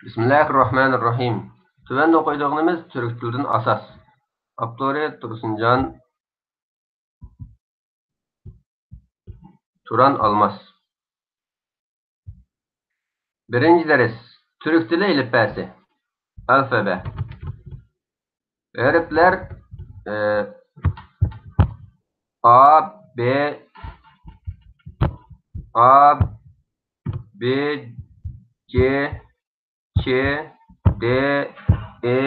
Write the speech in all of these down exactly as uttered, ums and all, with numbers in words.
بىسمىللاھىررەھمانىررەھىم. تۆۋەندە ئوقۇيدىغىنىمىز تۈرك تىلىدىن ئاساس. ئاپتورى تۇرسۇنجان تۇران ئالماس. بىرىنچى دەرس. تۈرك تىلى ئېلىپبەسى. ئەلفابە. ھەرپلەر، ئە، ئا، بې، ئا، بې، جې، چې، دې، ئې،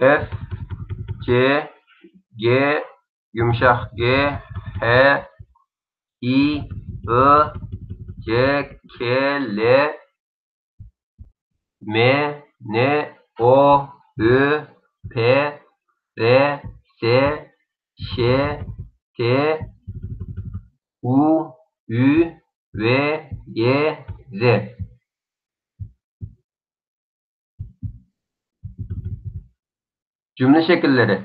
ئېف، جې، گې، يۇمشاق گې، ھې، ئى، ئۆ، جې، كې، لې، مې، نې، ئو، ئۆ، پې، رې، سې، شې، تې، ئۇ، ئۈ، ۋې، يې، زې. جۈملە شەكىللىرى.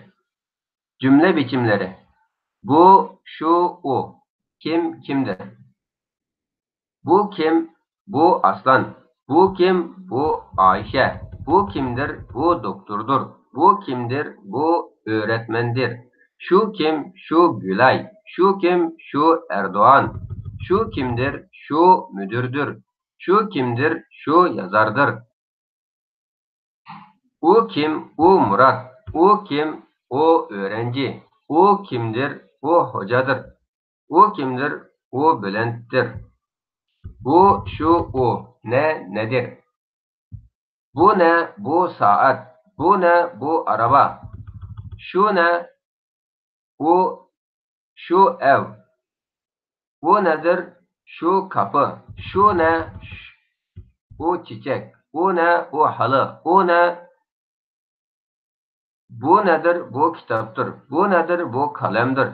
جۈملە بىچىملىرى. بۇ، شۇ، ئۇ. كىم، كىمدىر. بۇ كىم؟ بۇ ئاسلان. بۇ كىم؟ بۇ ئايشە. بۇ كىمدىر؟ بۇ دوكتوردۇر. بۇ كىمدىر؟ بۇ ئۆرەتمەندىر. شۇ كىم؟ شۇ گۈلاي. شۇ كىم؟ شۇ ئەردوغان. شۇ كىمدىر؟ شۇ مۇدىردۇر. شۇ كىمدىر؟ شۇ يازاردۇر. ئۇ كىم؟ ئۇ مۇرات. ئۇ كىم؟ ئۇ ئۆرەنجى. ئۇ كىمدىر؟ ئۇ خوجادۇر. ئۇ كىمدىر؟ ئۇ بىلەنتتىر. بۇ، شۇ، ئۇ. نە، نەدىر. بۇ نە؟ بۇ سائەت. بۇ نە؟ بۇ ئارابا. شۇ نە؟ ئۇ، شۇ ئەۋ. ئۇ نەدىر؟ شۇ كاپى. شۇ نە؟ ئۇ چېچەك. ئۇ نە؟ ئۇ ھالى. ئۇ نە؟ بۇ نەدىر؟ بۇ كىتابتۇر. بۇ نەدىر؟ بۇ قەلەمدۇر.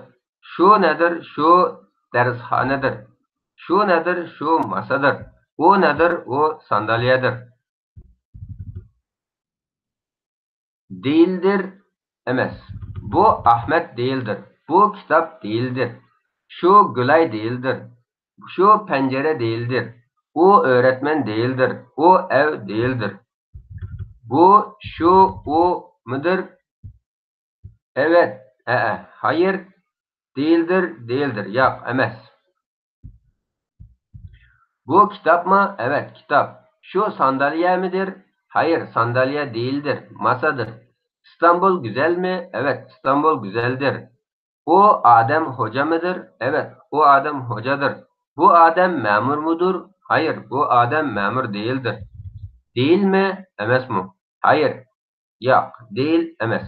شۇ نەدىر؟ شۇ دەرسخانىدۇر. شۇ نەدىر؟ شۇ ماسادۇر. ئۇ نەدىر؟ ئۇ سانداليەدۇر. دېيىلدىر ئەمەس. بۇ ئەھمەد دېيىلدىر. بۇ كىتاب دېيىلدىر. شۇ گۈلاي دېيىلدىر. شۇ پەنجىرە دېيىلدىر. ئۇ ئۆرەتمەن دېيىلدىر. ئۇ ئەۋ دېيىلدىر. بۇ، شۇ، ئۇ مۇدىر؟ ئەۋەت، ھەئە، ھايىر، دېيىلدىر، دېيىلدىر، ياق، ئەمەس. بۇ كىتابمۇ؟ ئەۋەت، كىتاب. شۇ سانداليەمىدىر؟ ھايىر، سانداليە دېيىلدىر، ماسادىر. ئىستانبۇل گۈزەلمۇ؟ ئەۋەت، ئىستانبۇل گۈزەلدىر. ئۇ ئادەم خوجامىدىر؟ ئەۋەت، ئۇ ئادەم خوجادىر. بۇ ئادەم مەمۇرمۇدۇر؟ ھايىر، بۇ ئادەم مەمۇر دېيىلدىر. دېيىلمۇ؟ ئەمەسمۇ؟ ھايىر، ياق، دېيىل ئەمەس.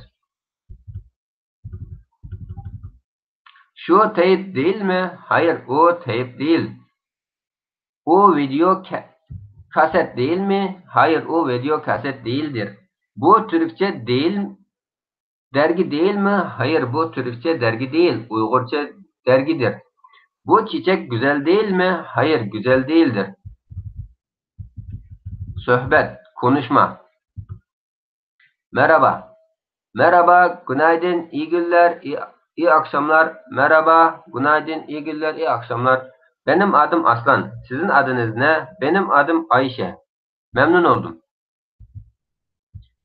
شۇ تەيپ دېيىلمۇ؟ ھايىر، ئۇ تەيپ دېيىل. ئۇ ۋىدېئو كە-، كاسسېت دېيىلمۇ؟ ھايىر، ئۇ ۋىدېئو كاسسېت دېيىلدىر. بۇ تۈركچە دېيىل، دەرگى دېيىلمۇ؟ ھايىر، بۇ تۈركچە دەرگى دېيىل، ئۇيغۇرچە دەرگىدىر. بۇ چېچەك گۈزەل دېيىلمۇ؟ ھايىر، گۈزەل دېيىلدىر. سۆھبەت، كونۇشما. Merhaba. Merhaba, günaydın, iyi günler, iyi, iyi akşamlar. Merhaba, günaydın, iyi günler, iyi akşamlar. Benim adım Aslan. Sizin adınız ne? Benim adım Ayşe. Memnun oldum.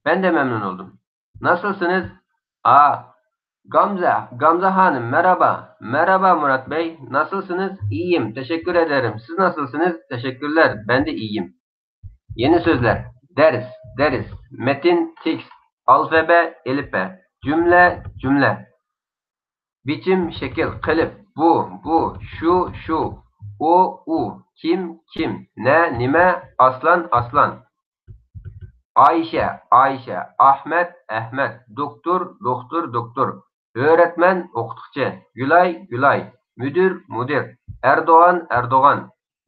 Ben de memnun oldum. Nasılsınız? A. Gamze, Gamze Hanım, merhaba. Merhaba Murat Bey, nasılsınız? İyiyim, teşekkür ederim. Siz nasılsınız? Teşekkürler, ben de iyiyim. يېڭى سۆزلەر. دەرس، دەرس. مەتن، تېكىست. ئالفابە، ئېلىپبە. جۈملە، جۈملە. بىچىم، شەكىل، قېلىپ. بۇ، بۇ. شۇ، شۇ. ئۇ، ئۇ. كىم، كىم. نە، نېمە. ئاسلان، ئاسلان. ئايشە، ئايشە. ئەھمەد، ئەھمەد. دوكتور، دوختۇر، دوكتور. ئۆرەتمەن، ئوقۇتقۇچى. گۈلاي، گۈلاي. مۇدىر، مۇدىر. ئەردوغان، ئەردوغان.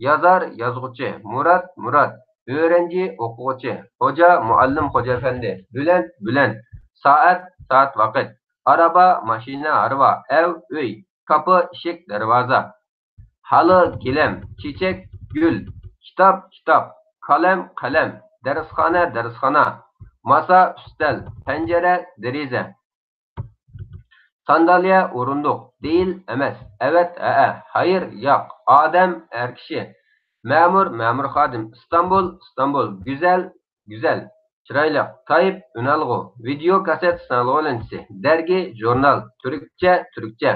يازار، يازغۇچى. مۇرات، مۇرات. ئۆرەنجى، ئوقۇغۇچى. خوجا، مۇئەللىم، خوجا ئەپەندى. بۈلەنت، بۈلەنت. سائەت، سائەت، ۋاقىت. ئارابا، ماشىنا، ھارۋا. ئەۋ، ئۆي. كاپى، ئىشىك، دەرۋازا. ھالى، گىلەم. چېچەك، گۈل. كىتاب، كىتاب. قەلەم، قەلەم. دەرسخانا، دەرسخانا. ماسا، ئۈستەل. پەنجىرە، دېرىزە. سانداليە، ئورۇندۇق. دېيىل، ئەمەس. ئەۋەت، ھەئە. خەير، ياق. ئادەم، ئەر كىشى. مەمۇر، مەمۇر خادىم. ئىستانبۇل، ئىستانبۇل. گۈزەل، گۈزەل. چىرايلىق. تايپ، ئۈنئالغۇ. ۋىدېو كاسسېت، سىنئالغۇ لېنتىسى. دەرگى، ژۇرنال. تۈركچە، تۈركچە.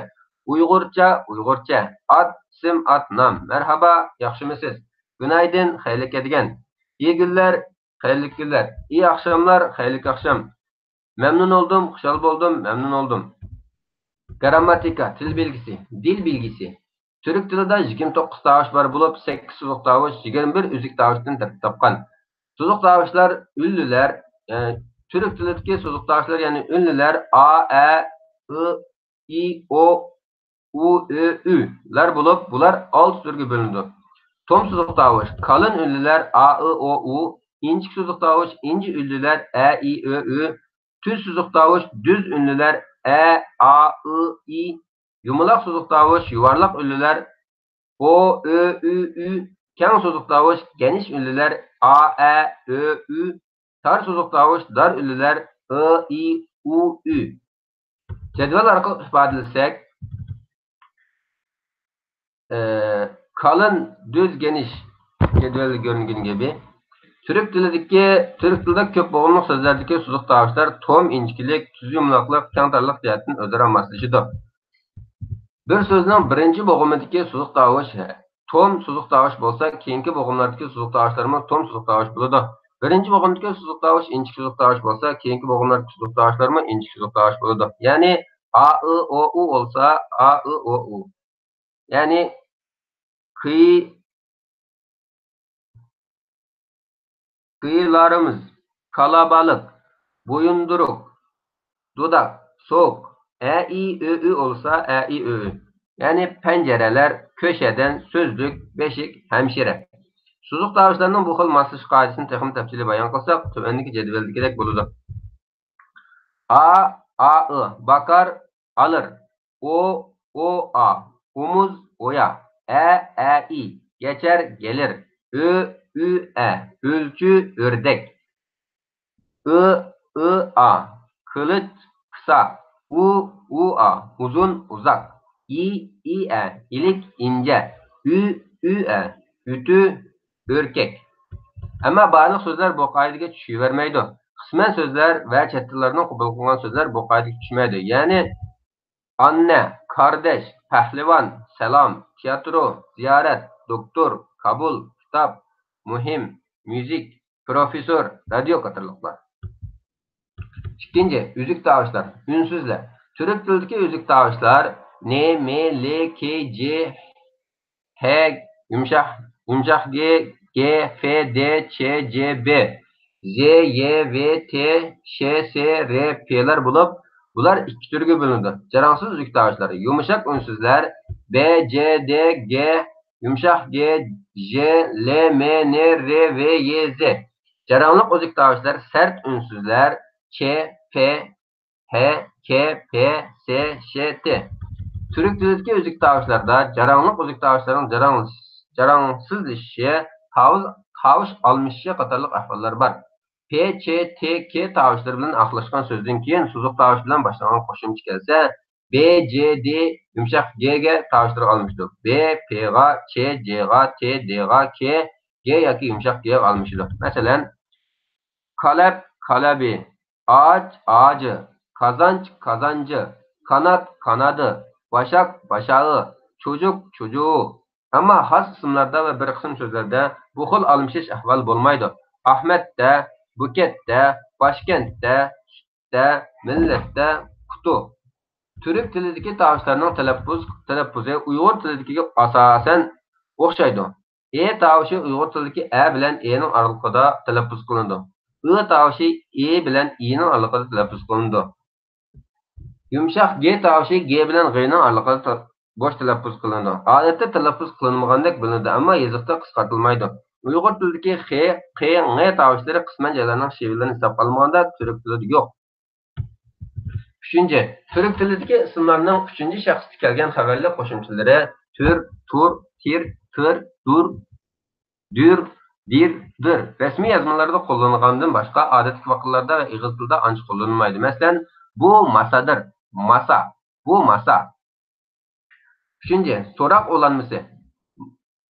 ئۇيغۇرچە، ئۇيغۇرچە. ئات، ئىسىم، ئات، نام. مەرھابا، ياخشىمۇسىز؟ گۈنايدىن، خەيرلىك كەلگەن. ئىيى گۈنلەر، خەيرلىك گۈنلەر. ئىيى ئاخشاملار، خەيرلىك ئاخشام. مەمنۇن ئولدۇم، خۇشال بولدۇم، مەمنۇن ئولدۇم. گرامماتىكا، تىل بىلگىسى، دىل بىلگىسى. تۈرك تىلىدا يىگىرمە توققۇز تاۋۇش بار بولۇپ، سەككىز سوزۇق تاۋۇش، يىگىرمە بىر ئۈزۈك تاۋۇشتىن تەركىب تاپقان. سوزۇق تاۋۇشلار ئۈنلۈلەر، ئە، تۈرك تىلىدىكى سوزۇق تاۋۇشلار، يەنى ئۈنلۈلەر ئا، ئە، ئى، ئى، ئو، ئۇ، ئۆ، ئۈ لار بولۇپ، بۇلار ئالتە تۈرگە بۆلۈنىدۇ. توم سوزۇق تاۋۇش، كالىن ئۈنلۈلەر ئا، ئى، ئو، ئۇ، ئىنچىكە سوزۇق تاۋۇش، ئىنچە ئۈنلۈلەر ئە، ئى، ئۆ، ئۈ، تۈز سوزۇق تاۋۇش، دۈز ئۈنلۈلەر ئە، ئا، ئى، ئى، يۇمىلاق سوزۇق تاۋۇش، يۇۋارلاق ئۈنلۈلەر ئو، ئۆ، ئۈ، ئۈ، كەڭ سوزۇق تاۋۇش، گەنىش ئۈنلۈلەر ئا، ئە، ئۆ، ئۈ، تار سوزۇق تاۋۇش، دار ئۈنلۈلەر ئى، ئى، ئۇ، ئۈ. جەدۋەل ئارقىلىق ئىپادىلىسەك، ئى، كالىن، دۈز، گەنىش جەدۋەلدە كۆرۈنگىنى كەبى. تۈرك تىلىدىكى، تۈرك تىلىدا كۆپ بوغۇملۇق سۆزلەردىكى سوزۇق تاۋۇشلار توم، ئىنچىكىلىك، تۈز يۇمىلاقلىق، كەڭ تارلىق جەھەتتىن ئۆزئارا ماسلىشىدۇ. بىر سۆزنىڭ بىرىنچى بوغۇمىدىكى سوزۇق تاۋۇش توم سوزۇق تاۋۇش بولسا، كېيىنكى بوغۇملاردىكى سوزۇق تاۋۇشلارمۇ توم سوزۇق تاۋۇش بولىدۇ. بىرىنچى بوغۇمدىكى سوزۇق تاۋۇش ئىنچىكە سوزۇق تاۋۇش بولسا، كېيىنكى بوغۇملاردىكى سوزۇق تاۋۇشلارمۇ ئىنچىكە سوزۇق تاۋۇش بولىدۇ. يەنى ئا، ئى، ئو، ئۇ بولسا، ئا، ئى، ئو، ئۇ. يەنى قىي، قىيلارىمىز، كالابالىق، بويۇندۇرۇق، دۇداق، سوق، ئە، ئى، ئۆ، ئۈ بولسا، ئە، ئى، ئۆ، ئۈ. يەنى پەنجەرەلەر، كۆشەدەن، سۆزلۈك، بەشىك، ھەمشىرە. سوزۇق تاۋۇشلارنىڭ بۇ خىل ماسلىشىش قائىدىسىنى تېخىمۇ تەپسىلىي بايان قىلساق، تۆۋەندىكى جەدۋەلدىكىدەك بولىدۇ. ئا، ئا، ئى، باكار، ئالىر. ئو، ئو، ئا، ئومۇز، ئويا. ئە، ئە، ئى، گەچەر، گېلىر. ئۆ، ئۈ، ئە، ئۆلچۈ، ئۆردەك. ئى، ئى، ئا، قىلىچ، قىسا. ئۇ، ئۇ، ئا، ئۇزۇن، ئۇزاق. ئى، ئى، ئە، ئىلىك، ئىنجە. ئۈ، ئۈ، ئە، ئۈتۈ، ئۆركەك. ئەمما بارلىق سۆزلەر بۇ قائىدىگە چۈشۈۋەرمەيدۇ. قىسمەن سۆزلەر ۋە چەت تىللارنىڭ قوبۇل قىلغان سۆزلەر بۇ قائىدىگە چۈشمەيدۇ. يەنى، ئاننە، قارداش، پەھلىۋان، سالام، تىياترو، زىيارەت، دوكتور، كابۇل، كىتاب، مۇھىم، مۇزىك، پروفېسسور، رادىيو قاتارلىقلار. ئىككىنچى، ئۈزۈك تاۋۇشلار، ئۈنسىزلەر. تۈرك تىلىدىكى ئۈزۈك تاۋۇشلار ن، م، ل، ك، ج، ھ، يۇمشاق، يۇمشاق گ، گ، ف، د، چ، ج، ب، ز، ي، ۋ، ت، ش، س، ر، پلار بولۇپ، بۇلار ئىككى تۈرگە بۆلۈنىدۇ. جاراڭسىز ئۈزۈك تاۋۇشلار، يۇمشاق ئۈنسىزلەر ب، ج، د، گ، يۇمشاق گ، ژ، ل، م، ن، ر، ۋ، ي، ز. جاراڭلىق ئۈزۈك تاۋۇشلار سەرت ئۈنسىزلەر چ، پ، ھ، ك، پ، س، ش، ت. تۈرك تىلىدىكى ئۈزۈك تاۋۇشلاردا جاراڭلىق ئۈزۈك تاۋۇشلارنىڭ جاراڭ-، جاراڭسىزلىشىشى، تاۋۇز-، تاۋۇش ئالمىشىشى قاتارلىق ئەھۋاللار بار. پ، چ، ت، ك تاۋۇشلىرى بىلەن ئاخىرلاشقان سۆزدىن كېيىن سوزۇق تاۋۇش بىلەن باشلانغان قوشۇمچە كەلسە، ب، ج، د يۇمشاق گ، گ تاۋۇشلىرىغا ئالمىشىدۇ. ب، پ، غا، چ، ج، غا، ت، د، غا، ك، گ ياكى يۇمشاق گ غا ئالمىشىدۇ. مەسىلەن، كالەپ، كالەبى، ئاچ، ئاجى، قازانچ، قازانجى، كانات، كانادى، باشاق، باشاغى، چوجۇق، چوجۇغى. ئەمما خاس ئىسىملاردا ۋە بىر قىسىم سۆزلەردە بۇ خىل ئالمىشىش ئەھۋالى بولمايدۇ. ئەخمەتتە، بۇكەتتە، باشكەنتتە، سۈتتە، مىللەتتە، قۇتۇ. تۈرك تىلىدىكى تاۋۇشلارنىڭ تەلەپپۇز، تەلەپپۇزى ئۇيغۇر تىلىدىكىگە ئاساسەن ئوخشايدۇ. ئې تاۋۇشى ئۇيغۇر تىلىدىكى ئە بىلەن ئېنىڭ ئارىلىقىدا تەلەپپۇز قىلىنىدۇ. ئى تاۋۇشى ئې بىلەن ئىنىڭ ئارىلىقىدا تەلەپپۇز قىلىنىدۇ. يۇمشاق گ تاۋۇشى گ بىلەن غنىڭ ئارىلىقىدا بوش تەلەپپۇز قىلىنىدۇ. ئادەتتە تەلەپپۇز قىلىنمىغاندەك بىلىنىدۇ، ئەمما يېزىقتا قىسقارتىلمايدۇ. ئۇيغۇر تىلىدىكى خ، قې، ڭې تاۋۇشلىرى قىسمەن جايلارنىڭ شېۋىلىرىنى ھېسابقا ئالمىغاندا تۈرك تىلىدا يوق. ئۈچىنچى، تۈرك تىلىدىكى ئىسىملارنىڭ ئۈچىنچى شەخستە كەلگەن خەۋەرلىك قوشۇمچىلىرى تۈر، تۇر، تىر، تىر، دۇر، دۈر، دىر، دىر رەسمىي يازمىلاردا قوللانغاندىن باشقا، ئادەتتىكى ۋاقىتلاردا ۋە ئېغىز تىلىدا ئانچە قوللىنىلمايدۇ. مەسىلەن، بۇ ماسادۇر، ماسا. ئۇ ماسا. ئۈچىنچى، سوراق ئۇلانمىسى.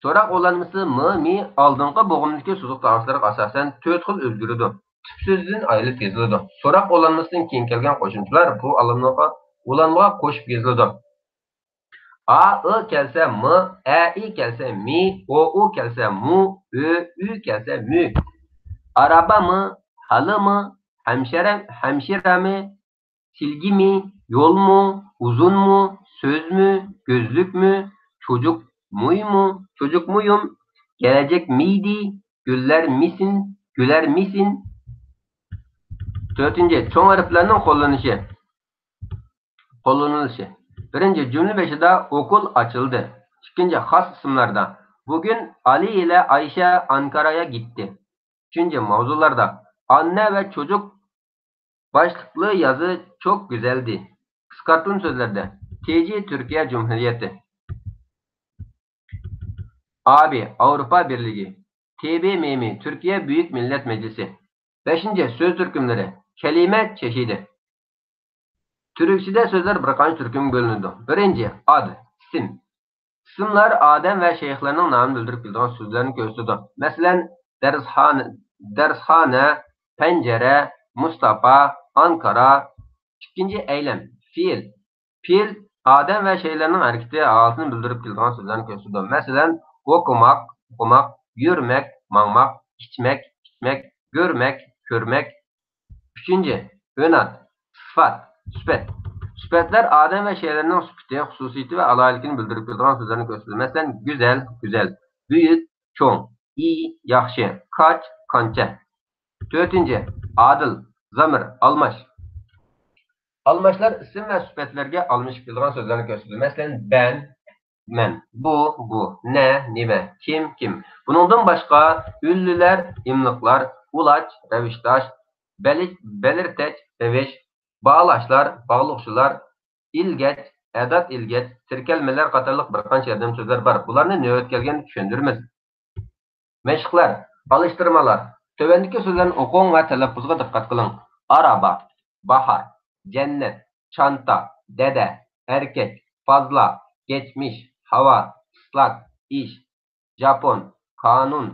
سوراق ئۇلانمىسى م، م ئالدىنقى بوغۇمدىكى سوزۇق تاۋۇشلارغا ئاساسەن تۆت خىل ئۆزگىرىدۇ. تۈپ سۆزىدىن ئايرىلىپ يېزىلىدۇ. سوراق ئۇلانمىسىدىن كېيىن كەلگەن قوشۇمچىلار بۇ ئۇلانمىغا، ئۇلانمىغا قوشۇپ يېزىلىدۇ. ئا، ئى كەلسە م، ئە، ئى كەلسە م، ئو، ئۇ كەلسە مۇ، ئۆ، ئۈ كەلسە مۈ. ئارابامۇ، ھالىمۇ، ھەمشەرە، ھەمشىرەمۇ، سىلگىمۇ، يولمۇ، ئۇزۇنمۇ، سۆزمۇ، كۆزلۈكمۇ، چوجۇق مۇيمۇ، چوجۇق مۇيۇم، كېلەجەك مىدى، گۈللەر مىسىن، گۈلەر مىسىن. تۆتىنچى، چوڭ ھەرپلەرنىڭ قوللىنىشى. قوللىنىلىشى. بىرىنچى، جۈملە بېشىدا ئوكۇل ئاچىلدى. ئىككىنچى، خاس ئىسىملاردا. بۈگۈن ئالى ئىلە ئايشە ئانكارايا گىتتى. ئۈچىنچى، ماۋزۇلاردا. ئاننە ۋە چوجۇق باشلىقلى يازى چوك گۈزەلدى. قىسقارتىلما سۆزلەردە. تىجى تۈركىيە جۇمھۇرىيىتى. ئابى ئاۋروپا بىرلىكى. تىبى مىمى تۈركىيە بۈيۈك مىللەت مەجلىسى. بەشىنچى، سۆز تۈركۈملىرى. كەلىمە چېشىدى. تۈركچىدە سۆزلەر بىر قانچە تۈركۈمگە بۆلۈنىدۇ. بىرىنچى، ئاد، ئىسىم. ئىسىملار ئادەم ۋە شەيخلەرنىڭ نامىنى بىلدۈرۈپ كېلىدىغان سۆزلەرنى كۆرسىتىدۇ. مەسىلەن، دەرسخانا، دەرسخانا، پەنجەرە، مۇستاپا، ئانكارا. ئىككىنچى، ئەيلەم، پېئىل. پېئىل ئادەم ۋە شەيلەرنىڭ ھەرىكىتى، ھالىتىنى بىلدۈرۈپ كېلىدىغان سۆزلەرنى كۆرسىتىدۇ. مەسىلەن، ئوقۇماق، ئوقۇماق، يۈرمەك، ماڭماق، ئىچمەك، ئىچمەك، گۆرمەك، كۆرمەك. ئۈچىنچى، ئۆنات، سىفات، سۈپەت. سۈپەتلەر ئادەم ۋە شەيلەرنىڭ سۈپىتى، خۇسۇسىيىتى ۋە ئالاھىدىلىكىنى بىلدۈرۈپ كېلىدىغان سۆزلەرنى كۆرسىتىدۇ. مەسىلەن، گۈزەل، گۈزەل، بۈيۈك، چوڭ، ئىي، ياخشى، كاچ، كانچە. تۆتىنچى، ئادىل، زامىر، ئالماش. ئالماشلار ئىسىم ۋە سۈپەتلەرگە ئالمىشىپ كېلىدىغان سۆزلەرنى كۆرسىتىدۇ. مەسىلەن، بەن، مەن، بۇ، بۇ، نە، نېمە، كىم، كىم. بۇنىڭدىن باشقا، ئۈنلۈلەر، ئىملىقلار، ئۇلاچ، رەۋىشداش، بەلىچ، بەلىرتەچ، رەۋىش، باغلاشلار، باغلىغۇچىلار، ئىلگەچ، ئەدات ئىلگەچ، تىركەلمىلەر قاتارلىق بىر قانچە ياردەم سۆزلەر بار. بۇلارنى نۆۋەت كەلگەندە چۈشەندۈرىمىز. مەشىقلەر، ئالىشتۇرمىلار. تۆۋەندىكى سۆزلەرنى ئوقۇڭ ۋە تەلەپپۇزغا دىققەت قىلىڭ. ئارابا، باھار، جەننەت، چانتا، دەدە، ئەركەك، فازلا، گەچمىش، ھاۋا، ئىسلاك، ئىش، ژاپون، كانۇن،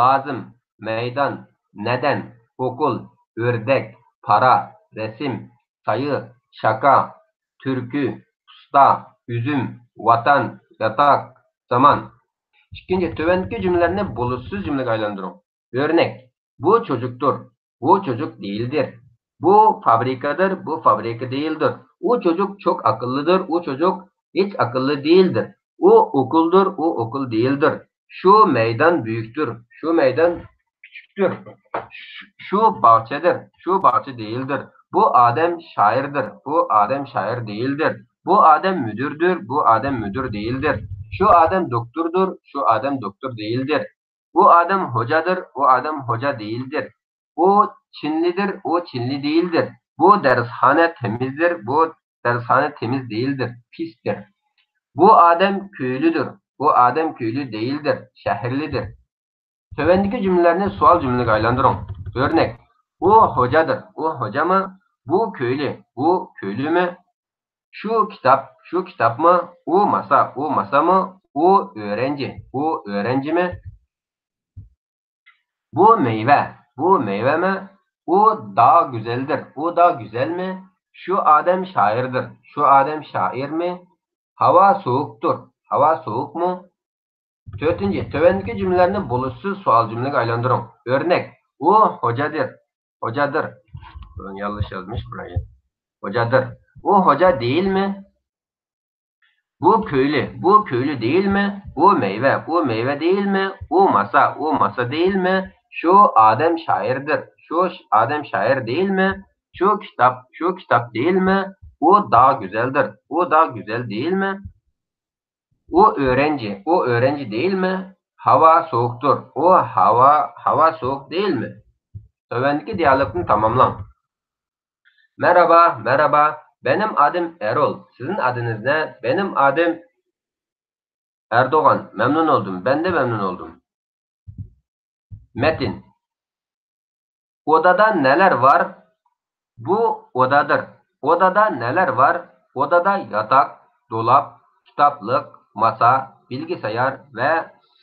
لازىم، مەيدان، نەدەن، ئوكۇل، ئۆردەك، پارا، رەسىم، سايى، شاكا، تۈركۈ، ئۇستا، ئۈزۈم، ۋاتان، ياتاك، زامان. ئىككىنچى، تۆۋەندىكى جۈملىلەرنى بولۇشسىز جۈملىگە ئايلاندۇرۇڭ. ئۆرنەك، بۇ چوجۇكتۇر، بۇ چوجۇك دېيىلدىر. بۇ فابرىكادىر، بۇ فابرىكا دېيىلدىر. ئۇ چوجۇك چوك ئاكىللىدىر، ئۇ چوجۇك ھېچ ئاكىللى دېيىلدىر. ئۇ ئوكۇلدۇر، ئۇ ئوكۇل دېيىلدىر. شۇ مەيدان بۈيۈكتۇر، شۇ مەيدان كۈچۈكتۇر. شۇ، شۇ باغچىدىر، شۇ باغچە دېيىلدىر. بۇ ئادەم شائىردىر، بۇ ئادەم شائىر دېيىلدىر. بۇ ئادەم مۈدۈردۇر، بۇ ئادەم مۈدۈر دېيىلدىر. شۇ ئادەم دوكتوردۇر، شۇ ئادەم دوكتور دېيىلدىر. ئۇ ئادەم ھوجادىر، ئۇ ئادەم ھوجا دېيىلدىر. ئۇ چىنلىدىر، ئۇ چىنلى دېيىلدىر. بۇ دەرسخانا تېمىزدىر، بۇ دەرسخانا تېمىز دېيىلدىر، پىستىر. بۇ ئادەم كۆيلۈدۇر، بۇ ئادەم كۆيلۈ دېيىلدىر، شەھەرلىدىر. تۆۋەندىكى جۈملىلەرنى سوئال جۈملىگە ئايلاندۇرۇڭ. ئۆرنەك، ئۇ ھوجادىر، ئۇ ھوجامۇ؟ بۇ كۆيلۈ، بۇ كۆيلۈمۇ؟ شۇ كىتاب، شۇ كىتابمۇ؟ ئۇ ماسا، ئۇ ماسامۇ؟ ئۇ ئۆرەنجى، ئۇ ئۆرەنجىمۇ؟ بۇ مەيۋە، بۇ مەيۋەمۇ؟ ئۇ داغ گۈزەلدىر، ئۇ داغ گۈزەلمۇ؟ شۇ ئادەم شائىردىر، شۇ ئادەم شائىرمۇ؟ ھاۋا سوغۇقتۇر، ھاۋا سوغۇقمۇ؟ تۆتىنچى، تۆۋەندىكى جۈملىلەرنى بولۇشسىز سوئال جۈملىگە ئايلاندۇرۇڭ. ئۆرنەك، ئۇ ھوجادىر، ھوجادىر. بۇنى يالغۇز يازمىش بۇرايى. ھوجادىر. ئۇ ھوجا دېيىلمۇ؟ بۇ كۆيلۈ، بۇ كۆيلۈ دېيىلمۇ؟ ئۇ مەيۋە، ئۇ مەيۋە دېيىلمۇ؟ ئۇ ماسا، ئۇ ماسا دېيىلمۇ؟ شۇ ئادەم شائىردىر، شۇ ش-، ئادەم شائىر دېيىلمۇ؟ شۇ كىتاب، شۇ كىتاب دېيىلمۇ؟ ئۇ داغ گۈزەلدىر، ئۇ داغ گۈزەل دېيىلمۇ؟ ئۇ ئۆرەنجى، ئۇ ئۆرەنجى دېيىلمۇ؟ ھاۋا سوغۇقتۇر، ئۇ ھاۋا، ھاۋا سوغۇق دېيىلمۇ؟ تۆۋەندىكى دىئالوگنى تاماملاڭ. مەرھابا، مەرھابا. بېنىم ئادىم ئېرول. سىزنىڭ ئادىڭىز نە؟ بېنىم ئادىم ئەردوغان. مەمنۇن ئولدۇم. بەن دە مەمنۇن ئولدۇم. مەتىن. ئودادا نەلەر بار؟ بۇ ئودادىر. ئودادا نەلەر بار؟ ئودادا ياتاق، دولاب، كىتابلىق، ماسا، بىلگىسايار ۋە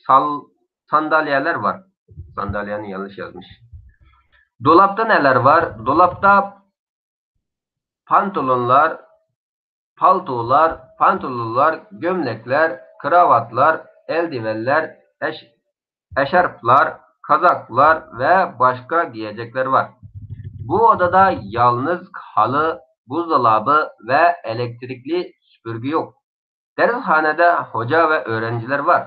سال-، سانداليەلەر بار. سانداليەنى يالغۇز يازمىش. دولابتا نەلەر بار؟ دولابتا پانتولونلار، پالتولار، پانتولونلار، گۆملەكلەر، كىراۋاتلار، ئەلدىۋەنلەر، ئەش-، ئەشارپلار، كازاكلار ۋە باشقا گىيەجەكلەر بار. بۇ ئودادا يالنىز ھالى، بۇزدولابى ۋە ئېلېكتىرىكلىق سۈپۈرگە يوق. دەرسخانىدە خوجا ۋە ئۆگەنچىلەر بار.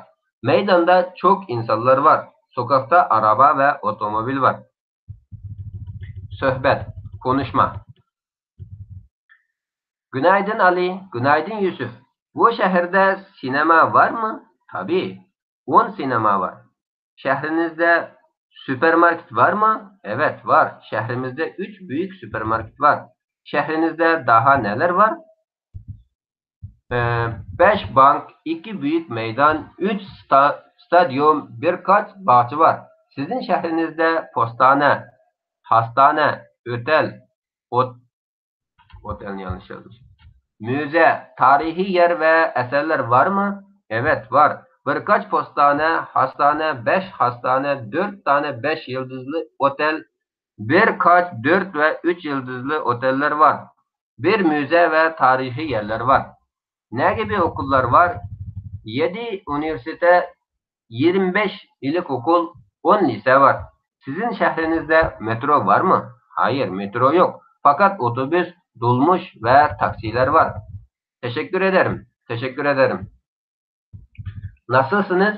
مەيداندا چوك ئىنسانلار بار. سوكاكتا ئارابا ۋە ئاپتوموبىل بار. سۆھبەت، كونۇشما. گۈنايدىن ئالى، گۈنايدىن يۈسۈپ. بۇ شەھەردە سىنېما بارمۇ؟ تابىئىي. ئون سىنېما بار. شەھىرىڭىزدە سۇپېرماركېت بارمۇ؟ ئەۋەت، بار. شەھىرىمىزدە ئۈچ بۈيۈك سۇپېرماركېت بار. شەھىرىڭىزدە داھا نەلەر بار؟ ئە، بەش بانك، ئىككى بۈيۈك مەيدان، ئۈچ ستا-، ستادىيوم، بىر قاچ باغچە بار. سىزنىڭ شەھىرىڭىزدە پوستانە، ھاستانە، ئوتېل، ئوت-، ئوتېلنى يالغۇز يازدىم. مۇزېي، تارىخىي يەر ۋە ئەسەرلەر بارمۇ؟ ئەۋەت، بار. بىر قاچ پوستانە، ھاستانە، بەش ھاستانە، دۆت دانە بەش يىلدىزلىق ئوتېل، بىر قاچ دۆت ۋە ئۈچ يىلدىزلىق ئوتېللار بار. بىر مۇزېي ۋە تارىخىي يەرلەر بار. نەگە بىر ئوكۇللار بار؟ يەتتە ئۇنىۋېرسىتېت، يىگىرمە بەش ئىلك ئوكۇل، ئون لىسېي بار. سىزنىڭ شەھىرىڭىزدە مېترو بارمۇ؟ ھايىر، مېترو يوق. پەقەت ئوتوبۇس، دولمۇش ۋە تاكسىلار بار. تەشەككۈر ئېدەرم، تەشەككۈر ئېدەرم. ناسىلسىنىز؟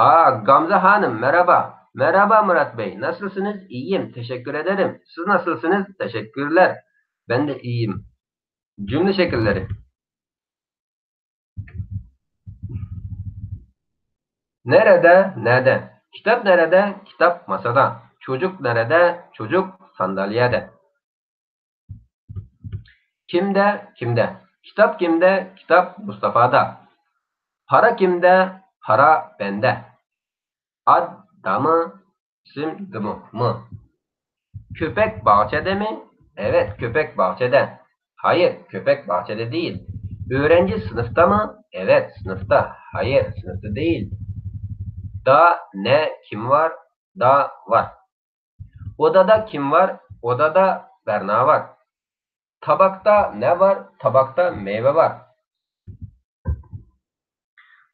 ئا، گامزە خانىم، مەرھابا. مەرھابا، مۇرات بەي. ناسىلسىنىز؟ ئىييىم، تەشەككۈر ئېدەرم. سىز ناسىلسىنىز؟ تەشەككۈرلەر. بەن دە ئىييىم. جۈملە شەكىللىرى. نەرەدە؟ نەدە؟ كىتاب نەرەدە؟ كىتاب ماسادا. چوجۇق نەرەدە؟ چوجۇق سانداليەدە. كىمدە؟ كىمدە؟ كىتاب كىمدە؟ كىتاب مۇستافادا. پارا كىمدە؟ پارا بەندە. ئاد، دامۇ، ئىسىم دىمۇ، مۇ. كۆپەك باغچەدىمۇ؟ ئەۋەت، كۆپەك باغچەدە. ھايىر، كۆپەك باغچەدە دېيىل. ئۆگەنچى سىنىفتامۇ؟ ئەۋەت، سىنىفتا. ھايىر، سىنىفتا دېيىل. دا، نە، كىم بار؟ دا بار. ئودادا كىم بار؟ ئودادا بەرنا بار. تاباقتا نە بار؟ تاباقتا مېۋە بار.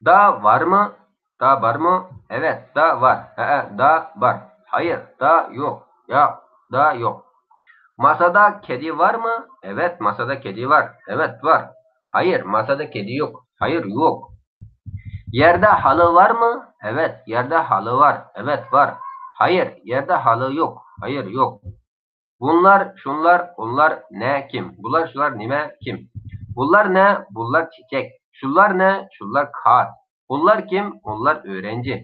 دا بارمۇ؟ دا بارمۇ؟ ئەۋەت، دا بار. ھەئە، دا بار. ھايىر، دا يوق. ياق، دا يوق. ماسادا كەدى بارمۇ؟ ئەۋەت، ماسادا كەدى بار. ئەۋەت، بار. ھايىر، ماسادا كەدى يوق. ھايىر، يوق. يەردە ھالى بارمۇ؟ ئەۋەت، يەردە ھالى بار. ئەۋەت، بار. ھايىر، يەردە ھالى يوق. ھايىر، يوق. بۇنلار، شۇنلار، ئۇلار، نە، كىم؟ بۇلار، شۇلار، نېمە، كىم؟ بۇلار نە؟ بۇلار چېچەك. شۇلار نە؟ شۇلار كاس. ئۇلار كىم؟ ئۇلار ئۆگەنچى.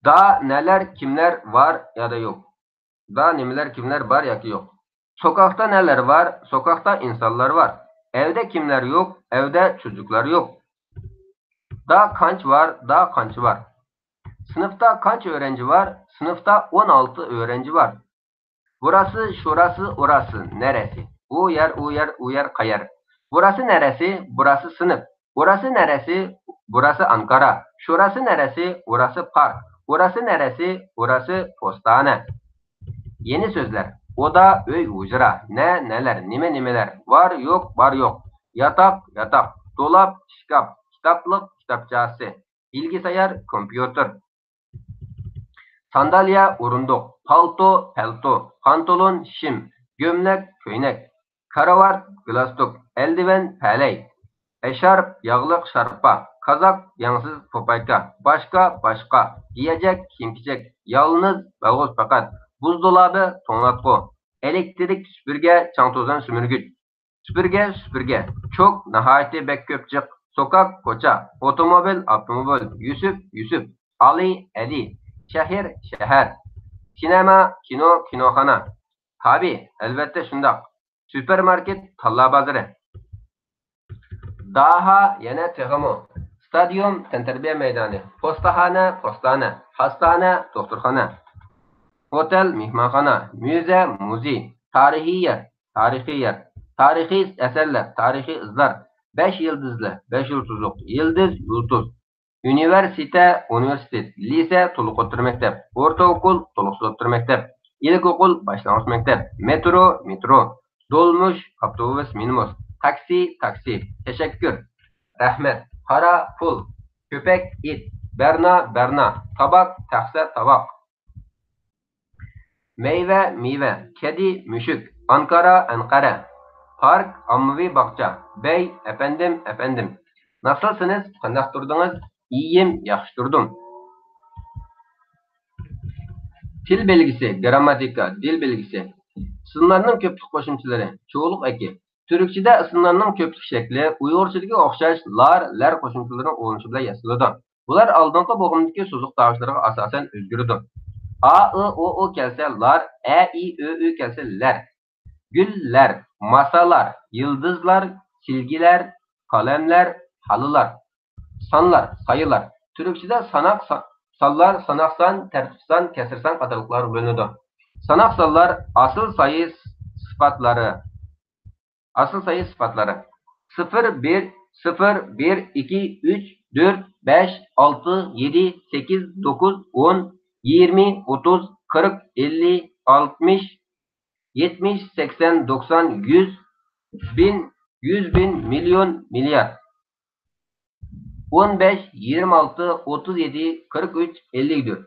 دا نەلەر، كىملەر بار يادا يوق؟ دا نېمىلەر، كىملەر بار ياكى يوق؟ سوكاكتا نەلەر بار؟ سوكاكتا ئىنسانلار بار. ئەۋدە كىملەر يوق؟ ئەۋدە چوجۇقلار يوق. دا قانچە بار؟ دا قانچە بار؟ سىنىپتا قانچە ئۆگەنچى بار؟ سىنىپتا ئون ئالتە ئۆگەنچى بار. بۇراسى، شۇراسى، ئۇراسى، نەرەسى. ئۇ يەر، ئۇ يەر، ئۇ يەر، قەيەر. بۇراسى نەرەسى؟ بۇراسى سىنىپ. ئۇراسى نەرەسى؟ بۇراسى ئانكارا. شۇراسى نەرەسى؟ ئۇراسى پارك. ئۇراسى نەرەسى؟ ئۇراسى پوستانە. يېڭى سۆزلەر. ئودا، ئۆي، ھۇجرا. نە، نەلەر. نېمە، نېمىلەر. بار، يوق، بار، يوق. ياتاق، ياتاق. دولاب، ئىشكاپ. كىتابلىق، كىتابچاسى. بىلگىسايار، كومپيۇتېر. سانداليە، ئورۇندۇق. پالتو، پەلتو. پانتولون، شىم. گۆملەك، كۆينەك. كارىۋات، گالستۇك. ئەلدىۋەن، پەلەي. ئەشارپ، ياغلىق شارپا. كازاك، ياڭسىز پوپايكا. باشقا، باشقا. گىيەجەك، كىيىم-كېچەك. يالنىز، يالغۇز پەقەت. بۇزدولابى، توڭلاتقۇ. ئېلېكتىرىك سۈپۈرگە، چاڭ-توزان سۈمۈرگۈچ. سۈپۈرگە، سۈپۈرگە. چوك، ناھايىتى بەك كۆپ جىق. سوكاك، كوچا. ئوتوموبىل، ئاپتوموبىل. يۈسۈپ، يۈسۈپ. ئالى، ئەلى. شەھەر، شەھەر. سىنېما، كىنو، كىنوخانا. تابىئىي، ئەلۋەتتە شۇنداق. سۇپېرماركېت، تاللا بازىرى. داھا، يەنە تېخىمۇ. ستادىيوم، تەنتەربىيە مەيدانى. پوستاخانا، پوستانە. خاستانە، دوختۇرخانا. ئوتېل، مېھمانخانا. مۇزېي، مۇزېي. تارىخىي يەر. تارىخىي يەر، تارىخىي ئەسەرلەر، تارىخىي ئىزلار، بەش يىلدىزلى، بەش يۇلتۇزلۇق، يىلدىز، يۇلتۇز، ئۇنىۋېرسىتېت، ئۇنىۋېرسىتېت، لىسېي، تولۇق ئوتتۇرا مەكتەپ، ئورتاوتوكۇل، تولۇقسىز ئوتتۇرا مەكتەپ، ئىلكوتوكۇل، باشلانغۇچ مەكتەپ، مېترو، مېترو، دولمۇش، ئاپتوبۇس، مىنىبۇس، تاكسى، تاكسى، تەشەككۈر، رەھمەت، قارا پۇل، كۆپەك، ئىت، بەرنا، بەرنا، تاباك، تەخسە، تاۋاق، مەيۋە، مېۋە، كەددى، مۈشۈك، ئانكارا، ئەنقەرە، پارك، ئاممىۋى باغچە، بەي، ئەپەندىم، ئەپەندىم. ناسىلسىنىز، قانداق تۇردىڭىز؟ ئىيىم، ياخشى تۇردۇم. تىل بەلگىسى، گىرامماتىكا، دىل بەلگىسى. ئىسىملارنىڭ كۆپلۈك قوشۇمچىلىرى، چوغلۇق ئەكى. تۈركچىدە ئىسىملارنىڭ كۆپلۈك شەكلى ئۇيغۇرچىدىكىگە ئوخشاش لار، لەر قوشۇمچىلىرىنىڭ ئۇلىنىشى بىلەن ياسىلىدۇ. بۇلار ئالدىنقى بوغۇمدىكى سوزۇق تاۋۇشلىرىغا ئاساسەن ئۆزگىرىدۇ. ئا، ئى، ئۇ، ئۇ كەلسە لار، ئە، ئى، ئۆ، ئۆ كەلسە لەر. گۈللەر، ماسالار، يىلدىزلار، سىلگىلەر، قەلەملەر، خالىلار. سانلار، سايىلار. تۈركچىدە ساناق، سا-، سانلار، ساناق سان، تەرتىپ سان، كەسىر سان قاتارلىقلارغا بۆلۈنىدۇ. ساناق سانلار ئاسىل سايى سىپاتلىرى. ئاسىل سايى سىپاتلىرى. سىفىر، بىر، سىفىر، بىر، ئىككى، ئۈچ، تۆت، بەش، ئالتە، يەتتە، سەككىز، توققۇز، ئون، يىگىرمە، ئوتتۇز، قىرىق، ئەللىك، ئالتمىش، يەتمىش، سەكسەن، توقسان، يۈز، بىڭ، يۈز بىڭ، مىليون، مىليارد. ئون بەش، يىگىرمە ئالتە، ئوتتۇز يەتتە، قىرىق ئۈچ، ئەللىك تۆت.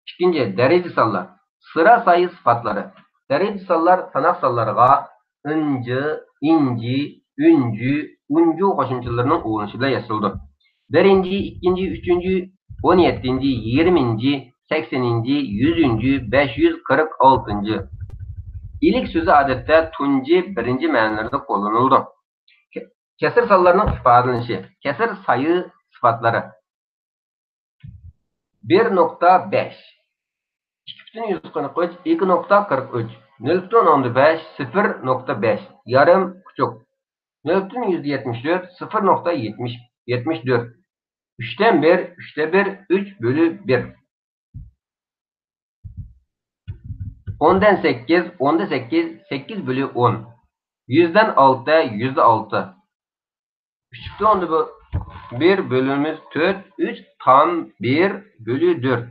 ئىككىنچى، دەرىجە سانلار. سىرا سايى سىپاتلىرى. دەرىجە سانلار ساناق سانلىرىغا ئىنجى، ئىنجى، ئۈنجى، ئۇنجۇ قوشۇمچىلىرىنىڭ ئۇلىنىشى بىلەن ياسىلىدۇ. بىرىنچى، ئىككىنچى، ئۈچىنچى، ئون يەتتىنچى، يىگىرمىنچى، سەكسىنىنچى، يۈزىنچى، بەش يۈز قىرىق ئالتىنچى. ئىلىك سۆزى ئادەتتە تۇنجى، بىرىنچى مەنىلىرىدە قوللىنىلىدۇ. كە-، كەسىر سانلارنىڭ ئىپادىلىنىشى. كەسىر سايى سىپاتلىرى. بىر نۇقتا بەش، ئىككى پۈتۈن يۈز قىرىق ئۈچ، ئىككى نۇقتا قىرىق ئۈچ، نۆل پۈتۈن ئوندىن بەش، سىفىر نۇقتا بەش، يارىم، پۇچۇق، نۆل پۈتۈن يۈزدە يەتمىش تۆت، سىفىر نۇقتا يەتمىش، يەتمىش تۆت، ئۈچتىن بىر، ئۈچتە بىر، ئۈچ بۆلۈ بىر. ئوندىن سەككىز، ئوندا سەككىز، سەككىز بۆلۈ ئون. يۈزدىن ئالتە، يۈزدە ئالتە. ئۈچ پۈتۈن ئوندىن بىر بۆلىمىز تۆت، ئۈچ تام بىر بۆلۈ تۆت.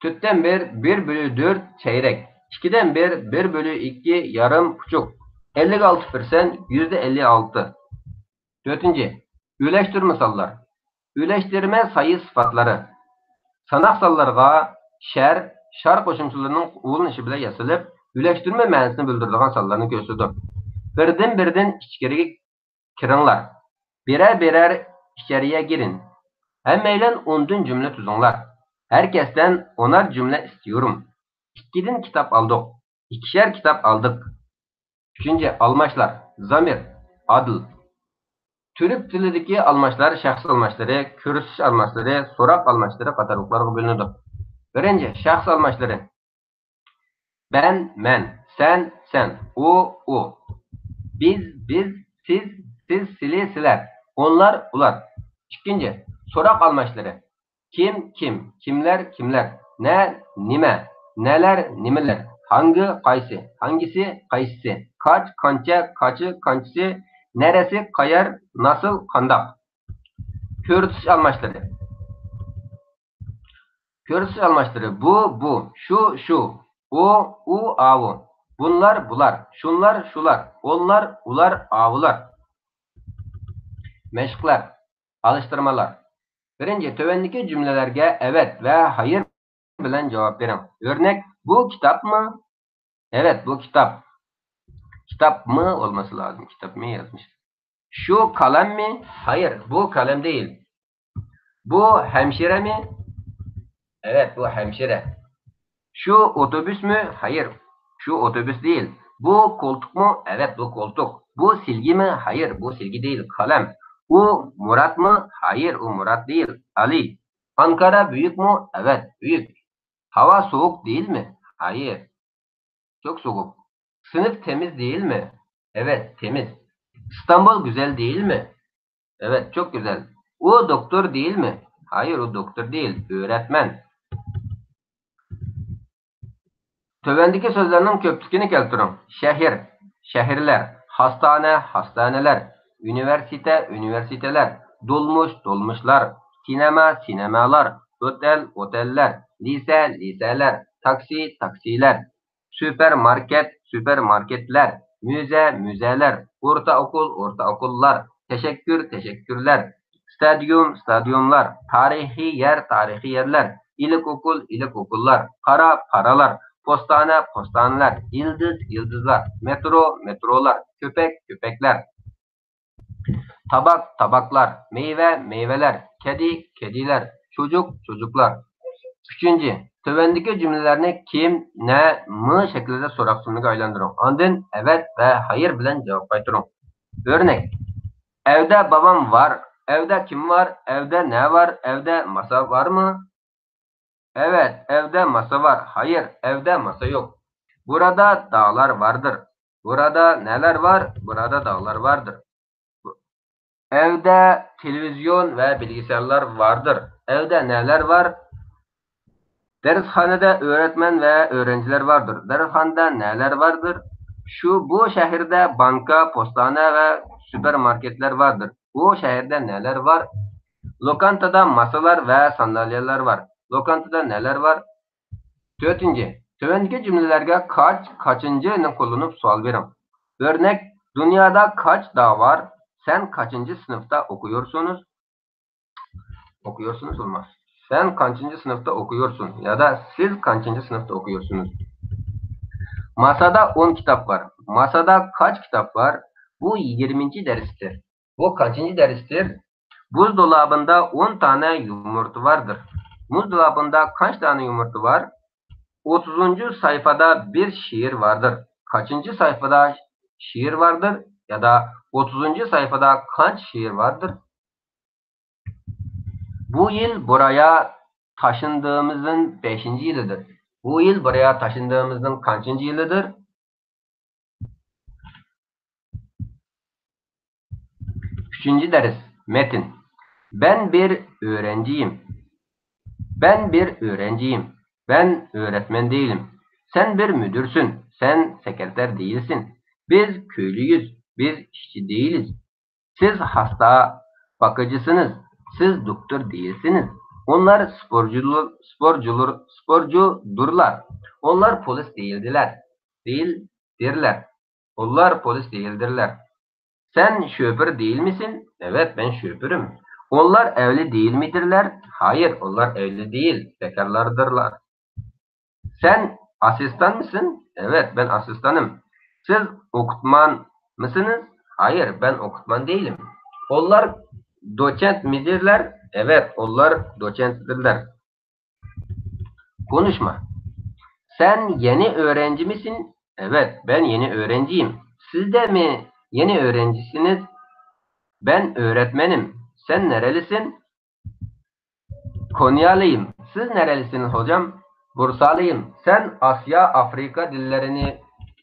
تۆتتىن بىر، بىر بۆلۈ تۆت، چەيرەك. ئىككىدىن بىر، بىر بۆلۈ ئىككى، يارىم، پۇچۇق. ئەللىك ئالتە پىرسەنت، يۈزدە ئەللىك ئالتە. تۆتىنچى، ئۆلەشتۈرمە سانلار. ئۆلەشتۈرمە سايى سىپاتلىرى. ساناق سانلىرىغا شەر، شار قوشۇمچىلىرىنىڭ ئۇلىنىشى بىلەن ياسىلىپ، ئۆلەشتۈرمە مەنىسىنى بىلدۈرىدىغان سانلارنى كۆرسىتىدۇ. بىردىن بىردىن ئىچكىرىگە كىرىڭلار. بىرەر بىرەر ئىچەرىگە گىرىڭ. ھەممەيلەن ئوندىن جۈملە تۈزۈڭلار. ھەر كەستىن ئونار جۈملە ئىستىيورۇم. ئىككىدىن كىتاب ئالدۇق. ئىككىشەر كىتاب ئالدۇق. ئۈچىنچى، ئالماشلار. زامىر، ئادىل. تۈرك تىلىدىكى ئالماشلار شەخس ئالماشلىرى، كۆرسىتىش ئالماشلىرى، سوراق ئالماشلىرى قاتارلىقلارغا بۆلۈنىدۇ. بىرىنچى، شەخس ئالماشلىرى. بەن، مەن، سەن، سەن، ئۇ، ئۇ، بىز، بىز، سىز، سىز، سىلى، سىلەر، ئۇلار، ئۇلار. ئىككىنچى، سوراق ئالماشلىرى. كىم، كىم، كىملەر، كىملەر، نە، نېمە، نەلەر، نېمىلەر، ھاڭگى، قايسى، ھاڭگىسى، قايسىسى، كاچ، كانچە، كاچى، كانچىسى، نەرەسى، قەيەر، ناسىل، قانداق. كۆرسىتىش ئالماشلىرى. كۆرسىتىش ئالماشلىرى. بۇ، بۇ، شۇ، شۇ، ئۇ، ئۇ، ئاۋۇ، بۇنلار، بۇلار، شۇنلار، شۇلار، ئۇلار، ئۇلار، ئاۋۇلار. مەشىقلەر، ئالىشتۇرمىلار. بىرىنچى، تۆۋەندىكى جۈملىلەرگە ئەۋەت ۋە ھايىر بىلەن جاۋاب بېرىڭ. ئۆرنەك، بۇ كىتابمۇ؟ ئەۋەت، بۇ كىتاب. كىتابمۇ بولماسا لازىم، كىتابمۇ يازمىش. شۇ قەلەممۇ؟ ھايىر، بۇ قەلەم دېيىل. بۇ ھەمشىرەمۇ؟ ئەۋەت، بۇ ھەمشىرە. شۇ ئوتوبۇسمۇ؟ ھايىر، شۇ ئوتوبۇس دېيىل. بۇ قولتۇقمۇ؟ ئەۋەت، بۇ قولتۇق. بۇ سىلگىمۇ؟ ھايىر، بۇ سىلگە دېيىل، قەلەم. ئۇ مۇراتمۇ؟ ھايىر، ئۇ مۇرات دېيىل، ئالىي. ئانكارا بۈيۈكمۇ؟ ئەۋەت، بۈيۈك. ھاۋا سوغۇق دېيىلمۇ؟ ھايىر، چوك سوغۇق. سىنىپ تېمىز دېيىلمۇ؟ ئەۋەت، تېمىز. ئىستانبۇل گۈزەل دېيىلمۇ؟ ئەۋەت، چوك گۈزەل. ئۇ دوكتور دېيىلمۇ؟ ھايىر، ئۇ دوكتور دېيىل، ئۆرەتمەن. تۆۋەندىكى سۆزلەرنىڭ كۆپلۈكىنى كەلتۈرۈڭ. شەھىر، شەھەرلەر، خاستانە، خاستانىلەر، ئۇنىۋېرسىتېت، ئۇنىۋېرسىتېتلەر، دولمۇش، دولمۇشلار، سىنېما، سىنېمالار، ئوتېل، ئوتېللەر، لىسە، لىسەلەر، تاكسى، تاكسىلەر، سۇپېرماركېت، سۇپېرماركېتلەر، مۇزېي، مۇزېيلەر، ئورتا ئوكۇل، ئورتا ئوكۇللار، تەشەككۈر، تەشەككۈرلەر، ستادىيوم، ستادىيوملار، تارىخىي يەر، تارىخىي يەرلەر، ئىلىك ئوكۇل، ئىلىك ئوكۇللار، قارا، قارالار، پوستانە، پوستانىلەر، يىلدىز، يىلدىزلار، مېترو، مېترولار، كۆپەك، كۆپەكلەر، تاباك، تاباكلار، مېۋە، مېۋىلەر، كەدى، كەدىلەر، چوجۇق، چوجۇقلار. ئۈچىنچى، تۆۋەندىكى جۈملىلەرنى كىم، نە، مى شەكلىدە سوراق سۆزلىرىگە ئايلاندۇرۇڭ. ئاندىن ئەۋەت ۋە ھايىر بىلەن جاۋاب قايتۇرۇڭ. ئۆرنەك. ئەۋدە بابام بار. ئەۋدە كىم بار؟ ئەۋدە نە بار؟ ئەۋدە ماسا بارمۇ؟ ئەۋەت، ئەۋدە ماسا بار. ھايىر، ئەۋدە ماسا يوق. بۇرادا داغلار باردۇر. بۇرادا نەلەر بار؟ بۇرادا داغلار باردۇر. ئەۋدە تېلېۋىزىيون ۋە بىلگىسەنلار باردۇر. ئەۋدە نەلەر بار؟ دەرسخانىدە ئۆرەتمەن ۋە ئۆرەنچىلەر باردۇر. دەرسخانىدا نەلەر باردۇر؟ شۇ، بۇ شەھەردە بانكا، پوستانە ۋە سۇپېرماركېتلەر باردۇر. بۇ شەھەردە نەلەر بار؟ لوكانتىدا ماسىلار ۋە سانداليەلەر بار. لوكانتىدا نەلەر بار؟ تۆتىنچى، تۆۋەندىكى جۈملىلەرگە كاچ، كاچىنچىنى قوللىنىپ سوئال بېرىڭ. ئۆرنەك، دۇنيادا كاچ داغ بار؟ سەن كاچىنچى سىنىپتا ئوقۇيورسىنىز؟ ئوقۇيورسىنىز بولماس. سەن قانچىنچى سىنىپتا ئوقۇيورسۇن؟ يادا سىز قانچىنچى سىنىپتا ئوقۇيورسىنىز؟ ماسادا ئون كىتاب بار. ماسادا كاچ كىتاب بار؟ بۇ يىگىرمىنچى دەرستىر. بۇ قانچىنچى دەرستىر؟ بۇزدولابىندا ئون تانە يۇمۇرتا باردىر. بۇزدولابىندا قانچە تانە يۇمۇرتا بار؟ ئوتتۇزىنچى ساھىپىدا بىر شېئىر باردىر. قانچىنچى ساھىپىدا شېئىر باردىر؟ يادا ئوتتۇزىنچى ساھىپىدا قانچە شېئىر باردىر؟ بۇ يىل بۇرايا تاشىندىغىمىزنىڭ بەشىنچى يىلىدىر. بۇ يىل بۇرايا تاشىندىغىمىزنىڭ قانچىنچى يىلىدىر؟ ئۈچىنچى دەرس، مەتن. بەن بىر ئۆرەنجىيىم. بەن بىر ئۆرەنجىيىم. بەن ئۆرەتمەن دېيىلىم. سەن بىر مۇدىرسىن. سەن سېكرېتار دېيىلسىن. بىز كۆيلۈيۈز. بىز ئىشچى دېيىلىز. سىز ھاستا باققۇچىسىنىز. سىز دوكتور دېيىلسىنىز. ئۇلار سپورتچۇلار، سپورتچۇلار، سپورتچۇدۇرلار. ئۇلار پولىس دېيىلدىلەر. دېيىلدىرلەر. ئۇلار پولىس دېيىلدىرلەر. سەن شوپۇر دېيىلمىسىن؟ ئەۋەت، مەن شوپۇرۇم. ئۇلار ئەۋلى دېيىلمىدىرلەر؟ ھايىر، ئۇلار ئەۋلى دېيىل، بىكارلاردىرلار. سەن ئاسسىستانمىسىن؟ ئەۋەت، مەن ئاسسىستانىم. سىز ئوقۇتمانمىسىنىز؟ ھايىر، مەن ئوقۇتمان دېيىلىم. ئۇلار دوتسېنتمىدىرلەر؟ ئەۋەت، ئۇلار دوتسېنتدىرلەر. كونۇشما. سەن يېنى ئۆرەنجىمىسىن؟ ئەۋەت، مەن يېنى ئۆرەنجىيىم. سىزدەمۇ يېنى ئۆرەنجىسىنىز؟ مەن ئۆرەتمەنىم. سەن نەرەلىسىن؟ كونيالىيىم. سىز نەرەلىسىنىز، ھوجام؟ بۇرسالىيىم. سەن ئاسىيا، ئافرىقا دىللىرىنى،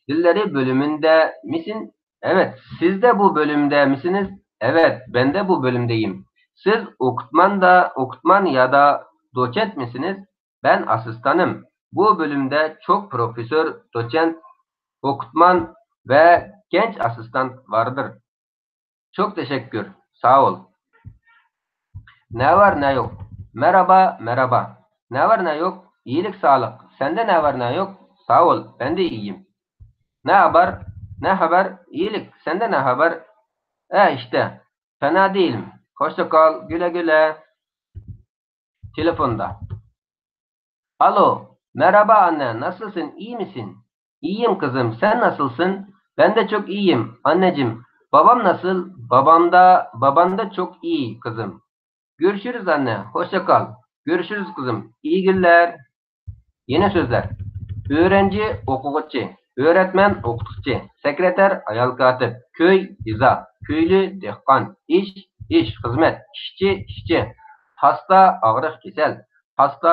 دىللىرى بۆلۈمىدىمىسىن؟ ئەۋەت. سىزدە بۇ بۆلۈمدىمىسىنىز؟ ئەۋەت، مەندە بۇ بۆلۈمدىيىم. سىز ئوقۇتماندا، ئوقۇتمان يادا دوتسېنتمىسىنىز؟ مەن ئاسسىستانىم. بۇ بۆلۈمدە چوق پروفېسسور، دوتسېنت، ئوقۇتمان ۋە گەنچ ئاسسىستانت باردۇر. چوق تەشەككۈر. ساغ بول. نە بار، نە يوق. مەرھابا، مەرھابا. نە بار، نە يوق. ئىيىلىك، ساغلىق. سەندە نە بار، نە يوق. ساغ بول، مەندە ئىيىم. نە خەۋەر، نە خەۋەر. ئىيىلىك، سەندە نە خەۋەر. ئە، ئىشتە. پەنا دېيىلىم. خوشچاقال، گۈلە گۈلە. تېلېفوندا. ئالو، مەرھابا ئاننە، ناسىلسىن، ئىيىمىسىن؟ ئىيىم قىزىم، سەن ناسىلسىن؟ بەندە چوك ئىيىم، ئاننىجىم. بابام ناسىل؟ بابامدا، بابامدا چوك ئىي، قىزىم. گۆرۈشۈرۈز ئاننە، خوشچاقال. گۆرۈشۈرۈز قىزىم، ئىيى گۈنلەر. يېڭى سۆزلەر. ئۆرەنچى، ئوقۇغۇچى. ئۆرەتمەن، ئوقۇتقۇچى. سېكرېتار، ئايال كاتىپ. كۆي، يېزا. كۆيلۈ، دېھقان. ئىش، ئىش، خىزمەت. ئىشچى، ئىشچى. خاستا، ئاغرىق، كېسەل. خاستا،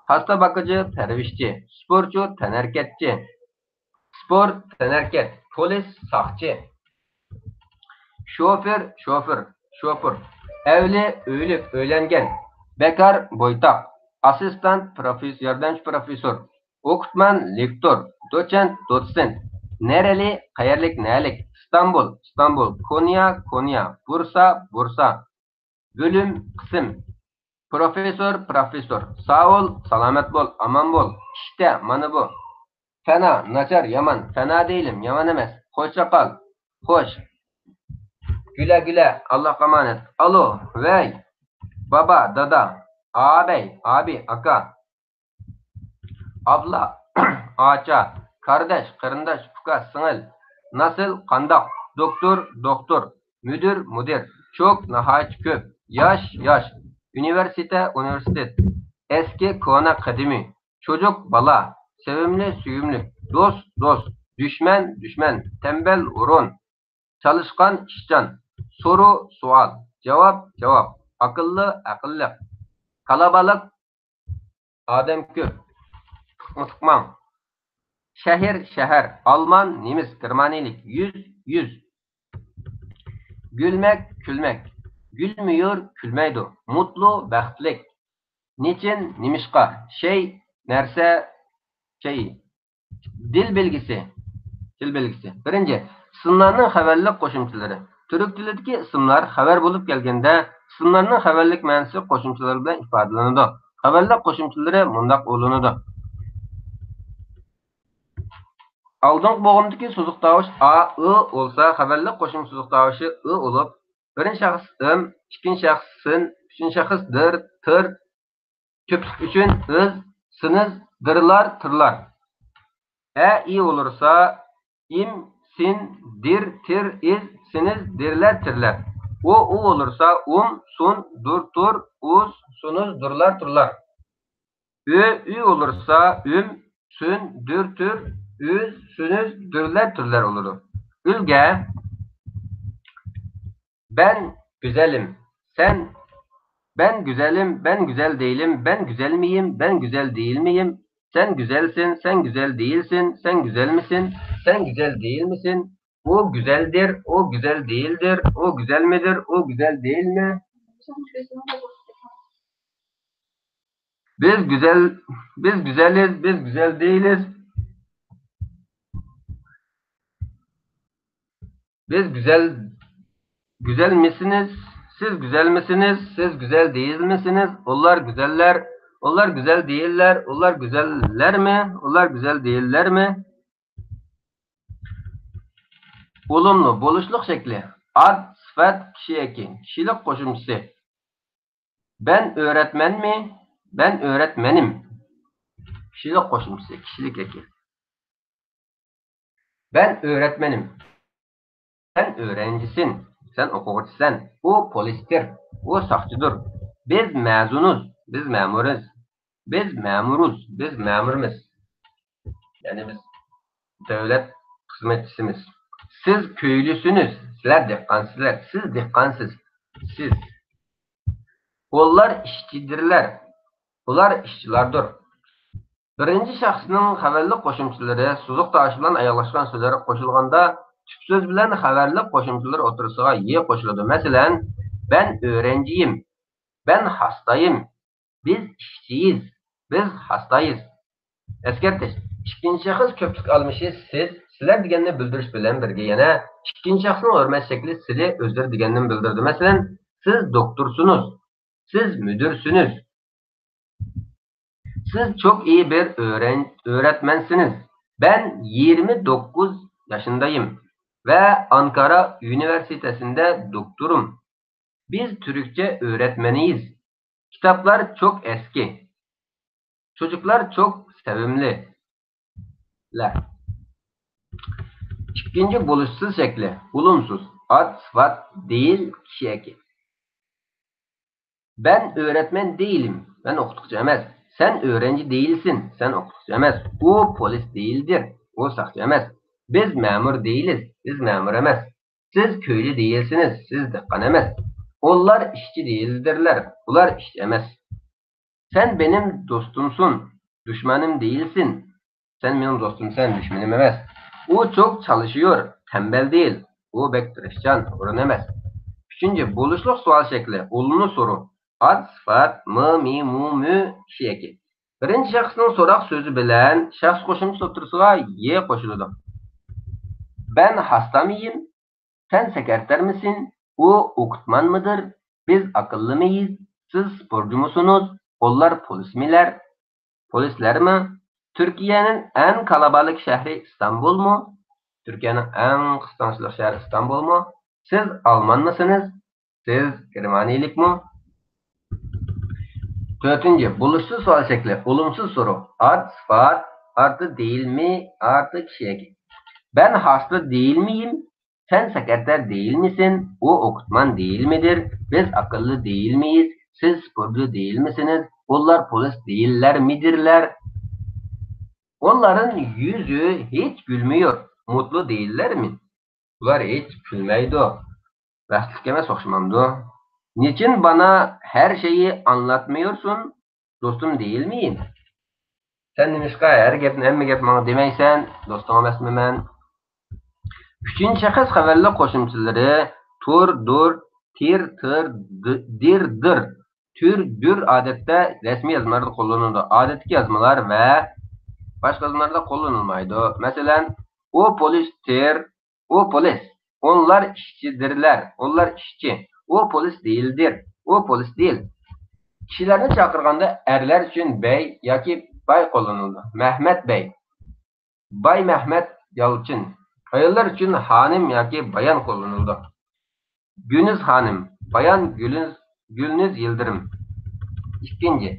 خاستا باققۇچى، پەرۋىشچى. سپورتچۇ، تەنھەرىكەتچى. سپورت، تەنھەرىكەت. پولىس، ساقچى. شوفېر، شوپۇر، شوپۇر. ئەۋلى، ئۆيلۈك، ئۆيلەنگەن. بىكار، بويتاق. ئاسسىستانت، پروفېس-، ياردەمچى پروفېسسور. ئوقۇتمەن، لېكتور، دوچېنت، دوتسېنت. نەرەلى، قەيەرلىك، نەلىك. ئىستانبۇل، ئىستانبۇل. كونيا، كونيا. بۇرسا، بۇرسا. بۆلۈم، قىسىم. پروفېسسور، پروفېسسور. ساۋ بول، سالامەت بول، ئامان بول. ئىشتە، مانا بۇ. فەنا، ناچار، يامان. فەنا دېيىلىم، يامان ئەمەس. خوشا قال، خوش. گۈلە، گۈلە، ئاللاغا ئامانەت. ئالو، ۋەي. بابا، دادا. ئابەي، ئابى، ئاكا. ئابلا، ئاچا، كارداش، قېرىنداش، ئۇكا، سىڭىل، ناسىل، قانداق، دوكتور، دوختۇر، مۇدىر، مۇدىر، چوك، ناھايىتى كۆپ، ياش، ياش، ئۇنىۋېرسىتېت، ئۇنىۋېرسىتېت، ئەسكى، كونا، قەدىمىي، چوجۇق، بالا، سېۋىملى، سۆيۈملۈك، دوست، دوست، دۈشمەن، دۈشمەن، تەمبەل، ھۇرۇن، چالىشقان، ئىشچان، سورۇ، سوئال، جاۋاب، جاۋاب، ئاقىللى، ئەقىللىق، قالابالىق، ئادەم كۆپ، ئۇقمۇ ئۇقماڭ. شەھەر، شەھەر، ئالمان، نېمىس، گېرمانىيىلىك، يۈز، يۈز. گۈلمەك، كۈلمەك، گۈلمىيۇر، كۈلمەيدۇ. مۇتلۇ، بەختلىك. نېچىن، نېمىشقا. شەي، نەرسە، شەي. دىل بەلگىسى. دىل بەلگىسى. بىرىنچى، ئىسىملارنىڭ خەۋەرلىك قوشۇمچىلىرى. تۈرك تىلىدىكى ئىسىملار خەۋەر بولۇپ كەلگەندە، ئىسىملارنىڭ خەۋەرلىك مەنىسى قوشۇمچىلىرى بىلەن ئىپادىلىنىدۇ. خەۋەرلىك قوشۇمچىلىرى مۇنداق ئۇلىنىدۇ. ئالدىنقى بوغۇمدىكى سوزۇق تاۋۇش ئا، ئۇ بولسا، خەۋەرلىك قوشۇمچە سوزۇق تاۋۇشى ئۇ بولۇپ، بىرىنچى شەخس ئىم، ئىككىنچى شەخس سىن، ئۈچىنچى شەخس دىر، تىر، كۆپلۈك ئۈچۈن ئىز، سىنىز، دىرلار، تىرلار. ئە، ئى بولۇرسا، ئىم، سىن، دىر، تىر، ئىز، سىنىز، دىرلەر، تىرلەر. ئۇ، ئۇ بولۇرسا، ئۇم، سۇن، دۇر، تۇر، ئۇز، سۇنۇز، دۇرلار، تۇرلار. ئۆ، ئۈ بولۇرسا، ئۈم، سۈن، دۈر، تۈر، ئۈز، سۈنۈز، دۈرلەر، تۈرلەر بولىدۇ. ئۈلگە. بەن گۈزەلىم، سەن، بەن گۈزەلىم، بەن گۈزەل دېيىلىم، بەن گۈزەلمىيىم، بەن گۈزەل دېيىلمىيىم، سەن گۈزەلسىن، سەن گۈزەل دېيىلسىن، سەن گۈزەلمىسىن، سەن گۈزەل دېيىلمىسىن، ئۇ گۈزەلدىر، ئۇ گۈزەل دېيىلدىر، ئۇ گۈزەلمىدىر، ئۇ گۈزەل دېيىلمە. بىز گۈزەل، بىز گۈزەلىز، بىز گۈزەل دېيىلىز. بىز گۈزەل، گۈزەلمىسىنىز، سىز گۈزەلمىسىنىز، سىز گۈزەل دېيىلمىسىنىز، ئۇلار گۈزەللەر، ئۇلار گۈزەل دېيىللەر، ئۇلار گۈزەللەرمۇ، ئۇلار گۈزەل دېيىللەرمۇ؟ ئۇلۇمنىڭ بولۇشلۇق شەكلى. ئات، سۈپەت، كىشى ئەكى. كىشىلىك قوشۇمچىسى. بەن ئۆرەتمەنمۇ؟ بەن ئۆرەتمەنىم. كىشىلىك قوشۇمچىسى، كىشىلىك ئەكى. بەن ئۆرەتمەنىم. سەن ئۆرەنجىسەن. سەن ئوقۇغۇچىسەن. ئۇ پولىستىر. ئۇ ساقچىدۇر. بىز مەزۇنۇز. بىز مەمۇرىز. بىز مەمۇرۇز، بىز مەمۇرمىز. يەنى بىز دۆلەت خىزمەتچىسىمىز. سىز كۆيلۈسىنىز، سىلەر دېھقانسىزلار، سىز دېھقانسىز، سىز. ئۇلار ئىشچىدىرلەر، ئۇلار ئىشچىلاردۇر. بىرىنچى شەخسنىڭ خەۋەرلىك قوشۇمچىلىرى سوزۇق تاۋۇش بىلەن ئاياغلاشقان سۆزلەر قوشۇلغاندا، تۈپ سۆز بىلەن خەۋەرلىك قوشۇمچىلىرى ئوتتۇرىسىغا يې قوشۇلىدۇ. مەسىلەن، بەن ئۆرەنجىيىم، بەن ھاستايىم، بىز ئىشچىيىز، بىز ھاستايىز. ئەسكەرتىش، ئىككىنچى شەخس كۆپلۈك ئالمىشى سىز، سىلەر دېگەننى بىلدۈرۈش بىلەن بىرگە يەنە ئىككىنچى شەخسنىڭ ھۆرمەت شەكلى سىلى ئۆزلىرى دېگەننىمۇ بىلدۈرىدۇ. مەسىلەن، سىز دوكتورسىنىز، سىز مۇدىرسىنىز. سىز چوك ئىي بىر ئۆرەن-، ئۆرەتمەنسىنىز. بەن يىگىرمە توققۇز ياشىندايىم ۋە ئانكارا ئۇنىۋېرسىتېتىندا دوكتورۇم. بىز تۈركچە ئۆرەتمەنىيىز. كىتابلار چوك ئەسكى. چوجۇقلار چوك سەۋىملى. لە. ئىككىنچى بولۇشسىز شەكلى. ئۇلۇمسىز. ئات، سۈپەت، دېيىل، كىشى ئەكى. بەن ئۆرەتمەن دېيىلىم. مەن ئوقۇتقۇچى ئەمەس. سەن ئۆرەنجى دېيىلسىن. سەن ئوقۇتقۇچى ئەمەس. ئۇ پولىس دېيىلدىر. ئۇ ساقچى ئەمەس. بىز مەمۇر دېيىلىز. بىز مەمۇر ئەمەس. سىز كۆيلى دېيىلسىنىز، سىز دېھقان ئەمەس. ئۇلار ئىشچى دېيىلدىرلەر، ئۇلار ئىشچى ئەمەس. سەن بېنىم دوستۇمسۇن، دۈشمەنىم دېيىلسىن. سەن مېنىڭ دوستۇمسەن، دۈشمىنىم ئەمەس. ئۇ چوك چالىشىيور، تەمبەل دېيىل. ئۇ بەك تىرىشچان، ھۇرۇن ئەمەس. ئۈچىنچى، بولۇشلۇق سوئال شەكلى، ئۇلۇنۇ سورۇ. ئات، سۈپەت، مى، مى، مۇ، مۈ، كىشى ئەكى. بىرىنچى شەخسنىڭ سوراق سۆزى بىلەن شەخس قوشۇمچىسى ئوتتۇرىسىغا يې قوشۇلىدۇ. بەن ھاستامىيىم؟ سەن سەكرەتەرمىسىن؟ ئۇ ئوكۇتمانمىدىر؟ بىز ئاقىللىمىيىز؟ سىز سپورتچۇمۇسىنىز؟ ئۇلار پولىسمىلەر؟ پولىسلەرمۇ؟ تۈركىيەنىڭ ئەڭ قالابالىق شەھىرى ئىستانبۇلمۇ؟ تۈركىيەنىڭ ئەڭ قىستاڭچىلىق شەھىرى ئىستانبۇلمۇ؟ سىز ئالمانمىسىنىز؟ سىز گېرمانىيىلىكمۇ؟ تۆتىنچى، بولۇشسىز سوئال شەكلى، ئولۇمسىز سورۇق. ئات، سىپات، ئارتى دېيىلمى، ئارتى كىشىيەكى. بەن ھاستا دېيىلمىيىم؟ سەن سەكرەتەر دېيىلمىسىن؟ ئۇ ئوكۇتمان دېيىلمىدىر؟ بىز ئاقىللى دېيىلمىيىز؟ سىز سپورتلۇ دېيىلمىسىنىز؟ ئۇلار پولىس دېيىللەرمىدىرلەر؟ ئۇلارنىڭ يۈزى ھېچ گۈلمىيور، مۇتلۇ دېيىللەرمى؟ ئۇلار ھېچ كۈلمەيدۇ. بەختلىك ئەمەس ئوخشىمامدۇ؟ نېچىن بانا ھەر شەيئى ئاڭلاتمىيورسۇن، دوستۇم دېيىلمىيىم؟ سەن نېمىشقا ھەر گەپنى، ھەممە گەپنى ماڭا دېمەيسەن؟ دوستۇڭ ئەمەسمەن مەن؟ ئۈچىنچى شەخس خەۋەرلىك قوشۇمچىلىرى تۇر، دۇر، تىر، تىر، د-، دىر، دىر. تۈر، دۈر ئادەتتە رەسمىي يازمىلاردا قوللىنىلىدۇ. ئادەتتىكى يازمىلار ۋە باشقا يازمىلاردا قوللىنىلمايدۇ. مەسىلەن، ئۇ پولىس تىر، ئۇ پولىس. ئۇلار ئىشچىدىرلەر، ئۇلار ئىشچى. ئۇ پولىس دېيىلدىر، ئۇ پولىس دېيىل. كىشىلەرنى چاقىرغاندا ئەرلەر ئۈچۈن بەي ياكى باي قوللىنىلىدۇ. مەھمەت بەي، باي مەھمەت يالچىن. ئاياللار ئۈچۈن خانىم ياكى بايان قوللىنىلىدۇ. گۈنۈز خانىم، بايان گۈلۈز، گۈلنۈز يىلدىرىم. ئىككىنچى،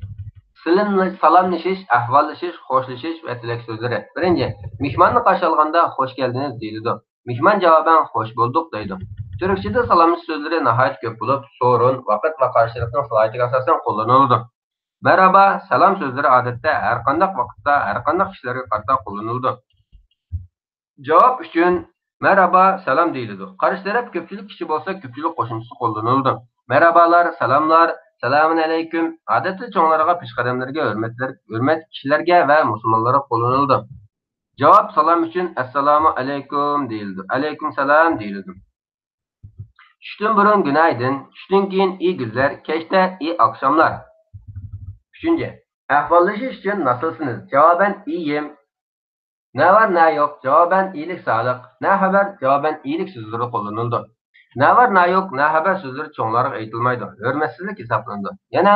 سېلىم-، سالاملىشىش، ئەھۋاللىشىش، خوشلىشىش ۋە تىلەك سۆزلىرى. بىرىنچى، مېھماننى قارشى ئالغاندا خوش كەلدىڭىز دېيىلىدۇ. مېھمان جاۋابەن خوش بولدۇق دەيدۇ. تۈركچىدە سالاملىشىش سۆزلىرى ناھايىتى كۆپ بولۇپ، سورۇن، ۋاقىت ۋە قارشىلىقنىڭ سالاھىيىتىگە ئاساسەن قوللىنىلىدۇ. مەرھابا، سالام سۆزلىرى ئادەتتە ھەرقانداق ۋاقىتتا، ھەرقانداق كىشىلەرگە قارىتا قوللىنىلىدۇ. جاۋاب ئۈچۈن مەرھابا، سالام دېيىلىدۇ. قارشى تەرەپ كۆپچىلىك كىشى بولسا، كۆپچىلىك قوشۇمچىسى قوللىنىلىدۇ. مەرھابالار، سالاملار، سالامۇن ئەلەيكۇم. ئادەتتە چوڭلارغا، پېشقەدەملەرگە ھۆرمەتلەر-، ھۆرمەت، كىشىلەرگە ۋە مۇسۇلمانلارغا قوللىنىلىدۇ. جاۋاب سالام ئۈچۈن ئەسسالامۇ ئەلەيكۇم دېيىلىدۇ. ئەلەيكۇم سالام دېيىلىدۇ. چۈشتىن بۇرۇن گۈنايدىن، چۈشتىن كېيىن ئىي گۈنلەر، كەچتە ئىي ئاخشاملار. ئۈچىنچى، ئەھۋاللىشىش ئۈچۈن ناسىلسىنىز، جاۋابەن ئىيىم. نە بار، نە يوق، جاۋابەن ئىيلىك ساغلىق. نە خەۋەر، جاۋابەن ئىيلىك سۆزلىرى قوللىنىلىدۇ. نە بار، نە يوق، نە خەۋەر سۆزلىرى چوڭلارغا ئېيتىلمايدۇ، ھۆرمەتسىزلىك ھېسابلىنىدۇ. يەنە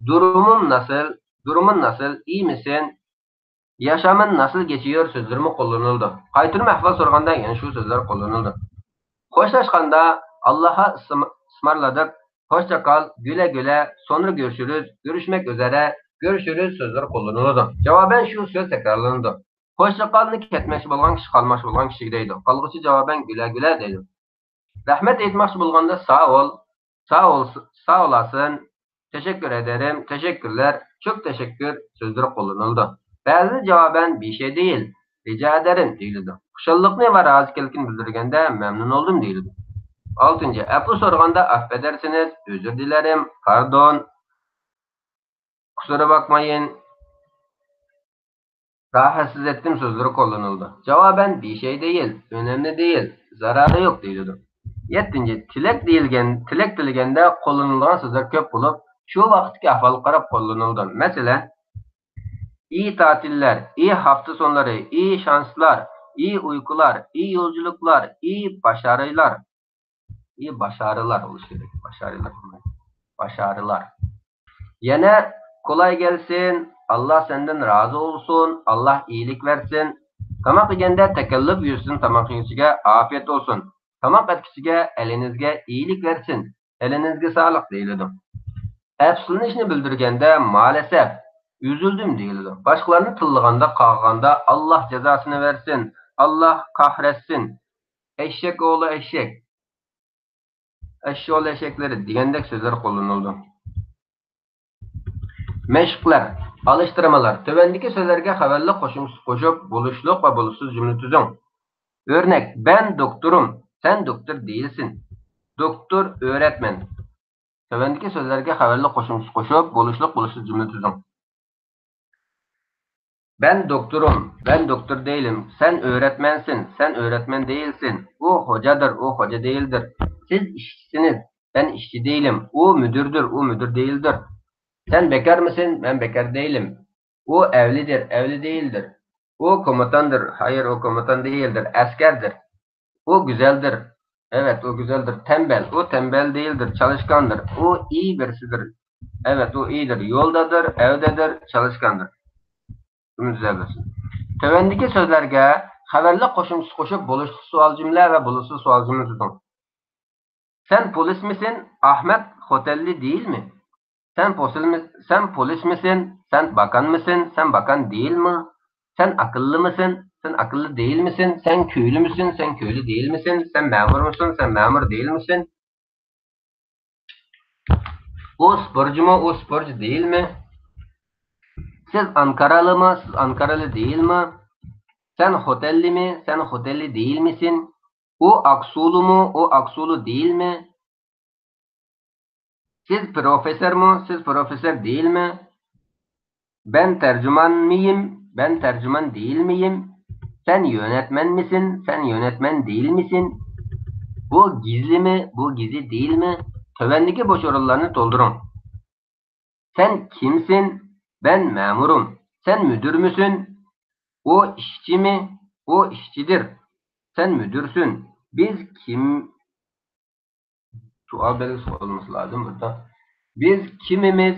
دۇرۇمۇم ناسىل، دۇرۇمۇم ناسىل، ئىيمىسەن، ياشامىن ناسىل گېچىيور سۆزلىرىمۇ قوللىنىلىدۇ. قايتۇرما ئەھۋال سورىغاندا يەنە شۇ سۆزلەر قوللىنىلىدۇ. خوشلاشقاندا ئاللاھقا ئىسم-، ئىسمارلىدىپ، خوشچاقال، گۈلە گۈلە، سونرا گۆرۈشۈرۈز، گۆرۈشمەك ئۆزەرە، گۆرۈشۈرۈز سۆزلىرى قوللىنىلىدۇ. جاۋابەن شۇ سۆز تەكرارلىنىدۇ. خوشچاقالنى كەتمەكچى بولغان كىشى قالماقچى بولغان كىشىگە دەيدۇ. قالغۇچى جاۋابەن گۈلە گۈلە دەيدۇ. رەھمەت ئېيتماقچى بولغاندا ساغ ئول، ساغ ئول، ساغ ئولاسىن، تەشەككۈر ئەدەرىم، تەشەككۈرلەر، چوك تەشەككۈر سۆزلىرى قوللىنىلىدۇ. بەزىدە جاۋابەن بىر شەي دېيىل، رىجا ئەدەرىم دېيىلىدۇ. خۇشاللىقنى ۋە رازىكەنلىكنى بىلدۈرگەندە مەمنۇن بولدۇم دېيىلىدۇ. ئالتىنچى، ئەپۇ سورىغاندا ئاففەدەرسىنىز، ئۆزۈر دىلەرىم، پاردون، قۇسۇرى باقمايىن، راھەتسىز ئەتتىم سۆزلىرى قوللىنىلىدۇ. جاۋابەن بىر شەي دېيىل، ئۈنەملىك دېيىل، زارارى يوق دېيىلىدۇ. يەتتىنچى، تىلەك دېيىلگەن، تىلەك تىلىگەندە قوللىنىلىدىغان سۆزلەر كۆپ بولۇپ، شۇ ۋاقىتتىكى ئەھۋالغا قاراپ قوللىنىلىدۇ. مەسىلەن، ئىي تاتىللەر، ئىي ھاپتا سونلىرى، ئىي شانسلار، ئىي ئۇيقۇلار، ئىي يولچىلىقلار، ئىي باشارىلار. ئى، باشارىلار بولۇشى كېرەك. باشارىلار. باشارىلار. يەنە كولاي كەلسۇن، ئاللا سەندىن رازى بولسۇن، ئاللا ئىيىلىك بەرسۇن. تاماق يېگەندە تەكەللۇپ يۈرسۇن، تاماق يېگۈچىگە ئاپىيەت بولسۇن. تاماق ئەتكۈچىگە ئەلىنىزگە ئىيىلىك بەرسۇن، ئەلىنىزگە ساغلىق دېيىلىدۇ. ئەپسۇسلىنىشنى بىلدۈرگەندە مالەسەپ، ئۈزۈلدۈم دېيىلىدۇ. باشقىلارنى تىللىغاندا، قاغىغاندا ئاللا جازاسىنى بەرسۇن، ئاللا قەھرەتسۇن، ئەششەك ئوغلى ئەششەك، ئەششە ئوغلى ئەششەكلىرى دېگەندەك سۆزلەر قوللىنىلىدۇ. مەشىقلەر، ئالىشتۇرمىلار. تۆۋەندىكى سۆزلەرگە خەۋەرلىك قوشۇمچىسى قوشۇپ، بولۇشلۇق ۋە بولۇشسىز جۈملە تۈزۈڭ. ئۆرنەك، بەن دوكتۇرۇم، سەن دوكتور دېيىلسۇن. دوكتور، ئۆرەتمەن. تۆۋەندىكى سۆزلەرگە خەۋەرلىك قوشۇمچىسى قوشۇپ، بولۇشلۇق بولۇشسىز جۈملە تۈزۈڭ. بەن دوكتۇرۇم، بەن دوكتور دېيىلىم. سەن ئۆرەتمەنسىن، سەن ئۆرەتمەن دېيىلسۇن. ئۇ خوجادۇر، ئۇ خوجا دېيىلدۇر. سىز ئىشچىسىنىز، بەن ئىشچى دېيىلىم. ئۇ مۈدۈردۇر، ئۇ مۈدۈر دېيىلدۇر. سەن بىكارمىسەن، مەن بىكار دېيىلىم. ئۇ ئەۋلىدىر، ئەۋلى دېيىلدىر. ئۇ كومۇتاندىر، ھايىر، ئۇ كومۇتان دېيىلدىر، ئەسكەردىر. ئۇ گۈزەلدىر. ئەۋەت، ئۇ گۈزەلدىر. تەمبەل، ئۇ تەمبەل دېيىلدىر، چالىشقاندىر. ئۇ ئى بىرسىدىر. ئەۋەت، ئۇ ئىدىر. يولدادىر، ئەۋدەدىر، چالىشقاندىر. تۆۋەندىكى سۆزلەرگە خەۋەرلىك قوشۇمچىسى قوشۇپ، بولۇشلۇق سوئال جۈملە ۋە بولۇشسىز سوئال جۈملە تۈزۈڭ. سەن پولىسمىسەن؟ ئەخمەت خوتەنلى دېيىلمى؟ سەن پوسىلمى-، سەن پولىسمىسەن؟ سەن باكانمىسەن؟ سەن باكان دېيىلمى؟ سەن ئاقىللىمىسەن؟ سەن ئاقىللى دېيىلمىسەن؟ سەن كۈيلۈمىسەن؟ سەن كۈيلى دېيىلمىسەن؟ سەن مەمۇرمۇسەن؟ سەن مەمۇر دېيىلمىسەن؟ ئۇ سپورتچىمۇ؟ ئۇ سپورتچى دېيىلمى؟ سىز ئانكارالىمۇ؟ سىز ئانكارالى دېيىلمى؟ سەن خوتەنلىمى؟ سەن خوتەنلى دېيىلمىسىن؟ ئۇ ئاقسۇلۇمۇ؟ ئۇ ئاقسۇلۇ دېيىلمى؟ سىز پروفېسسورمۇ؟ سىز پروفېسسور دېيىلمى؟ بەن تەرجىمانمىيىم؟ بەن تەرجىمان دېيىلمىيىم؟ سەن يۆنەتمەنمىسىن؟ سەن يۆنەتمەن دېيىلمىسىن؟ بۇ گىزلىمى؟ بۇ گىزلى دېيىلمى؟ تۆۋەندىكى بوش ئورۇنلارنى تولدۇرۇڭ. سەن كىمسەن؟ بەن مەمۇرۇم. سەن مۇدىرمىسەن؟ ئۇ ئىشچىمۇ؟ ئۇ ئىشچىدۇر. سەن مۇدىرسەن. بىز كىم؟ سوئال بەلگىسى قويۇلمىسى لازىم بۇردا. بىز كىمىمىز؟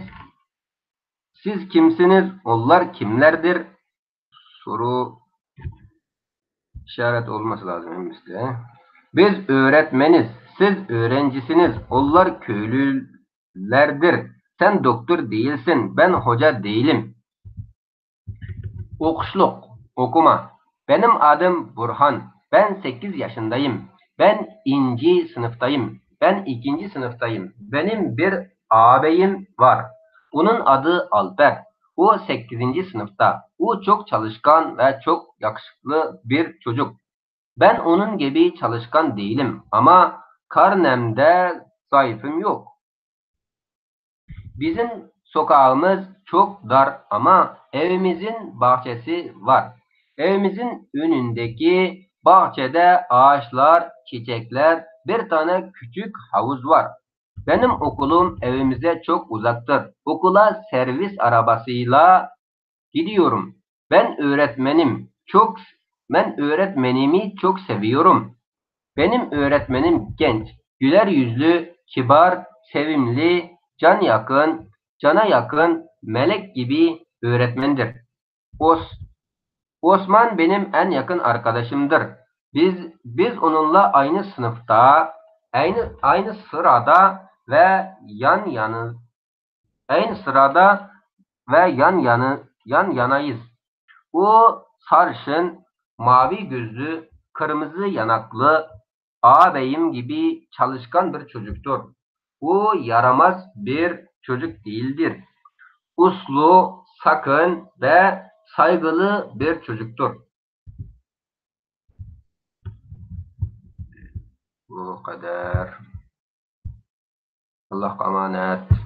سىز كىمسىنىز؟ ئۇلار كىملەردۇر؟ سورۇ ئىشارەت بولمىسا لازىم ئەمەستە. بىز ئۆرەتمەنىز، سىز ئۆرەنجىسىنىز، ئۇلار كۆيلۈلەردۇر. سەن دوكتور دېيىلسەن، بەن خوجا دېيىلىم. ئوقۇشلۇق، ئوقۇما. بەنىم ئادىم بۇرھان، بەن سەككىز ياشىندايىم، بەن ئىنجى سىنىفتايىم، بەن ئىكىنجى سىنىفتايىم. بەنىم بىر ئابەيىم ۋار، ئۇنىڭ ئادى ئالپەر، ئۇ سەككىزىنچى سىنىپتا. ئۇ چوك چالىشقان ۋە چوك ياخشىلىقلىق بىر چوجۇق. بەن ئۇنىڭ گېبى چالىشقان دېيىلىم، ئاما كارنەمدە زايىفىم يوق. بىزىم سوكاغىمىز چوك دار، ئاما ئېۋىمىزنىڭ باغچىسى ۋار. ئېۋىمىزنىڭ ئۆنۈندىكى باغچىدە ئاغاچلار، چېچەكلەر، بىر تانە كۈچۈك ھاۋۇز ۋار. بەنىم ئوكۇلۇم ئېۋىمىزدە چوك ئۇزاقتىر. ئوكۇلا سېرۋىس ئاراباسىلا گىدىيورۇم. بەن ئۆرەتمەنىم چوك، مەن ئۆرەتمەنىمى چوك سېۋىيورۇم. بەنىم ئۆرەتمەنىم گەنچ، گۈلەر يۈزلۈ، كىبار، سېۋىملى، جان ياقىن، جانا ياقىن، مەلەك گىبى ئۆرەتمەندىر. ئوس-، ئوسمان بەنىم ئەن ياقىن ئاركاداشىمدىر. بىز، بىز ئۇنىڭلا ئاينى سىنىپتا، ئاينى، ئاينى سىرادا ۋە يان يانى، ئاينى سىرادا ۋە يان يانى، يان يانايىز. ئۇ سارشىن، ماۋى كۆزلۈ، قىرمىزى ياناقلىق، ئابەيىم گىبى چالىشقان بىر چوجۇقتۇر. ئۇ ياراماس بىر چوجۇق دېيىلدى. ئۇسلۇ، ساكىن ۋە سايغىلى بىر چوجۇقتۇر. بۇ قەدەر. ئاللاھقا ئامانەت.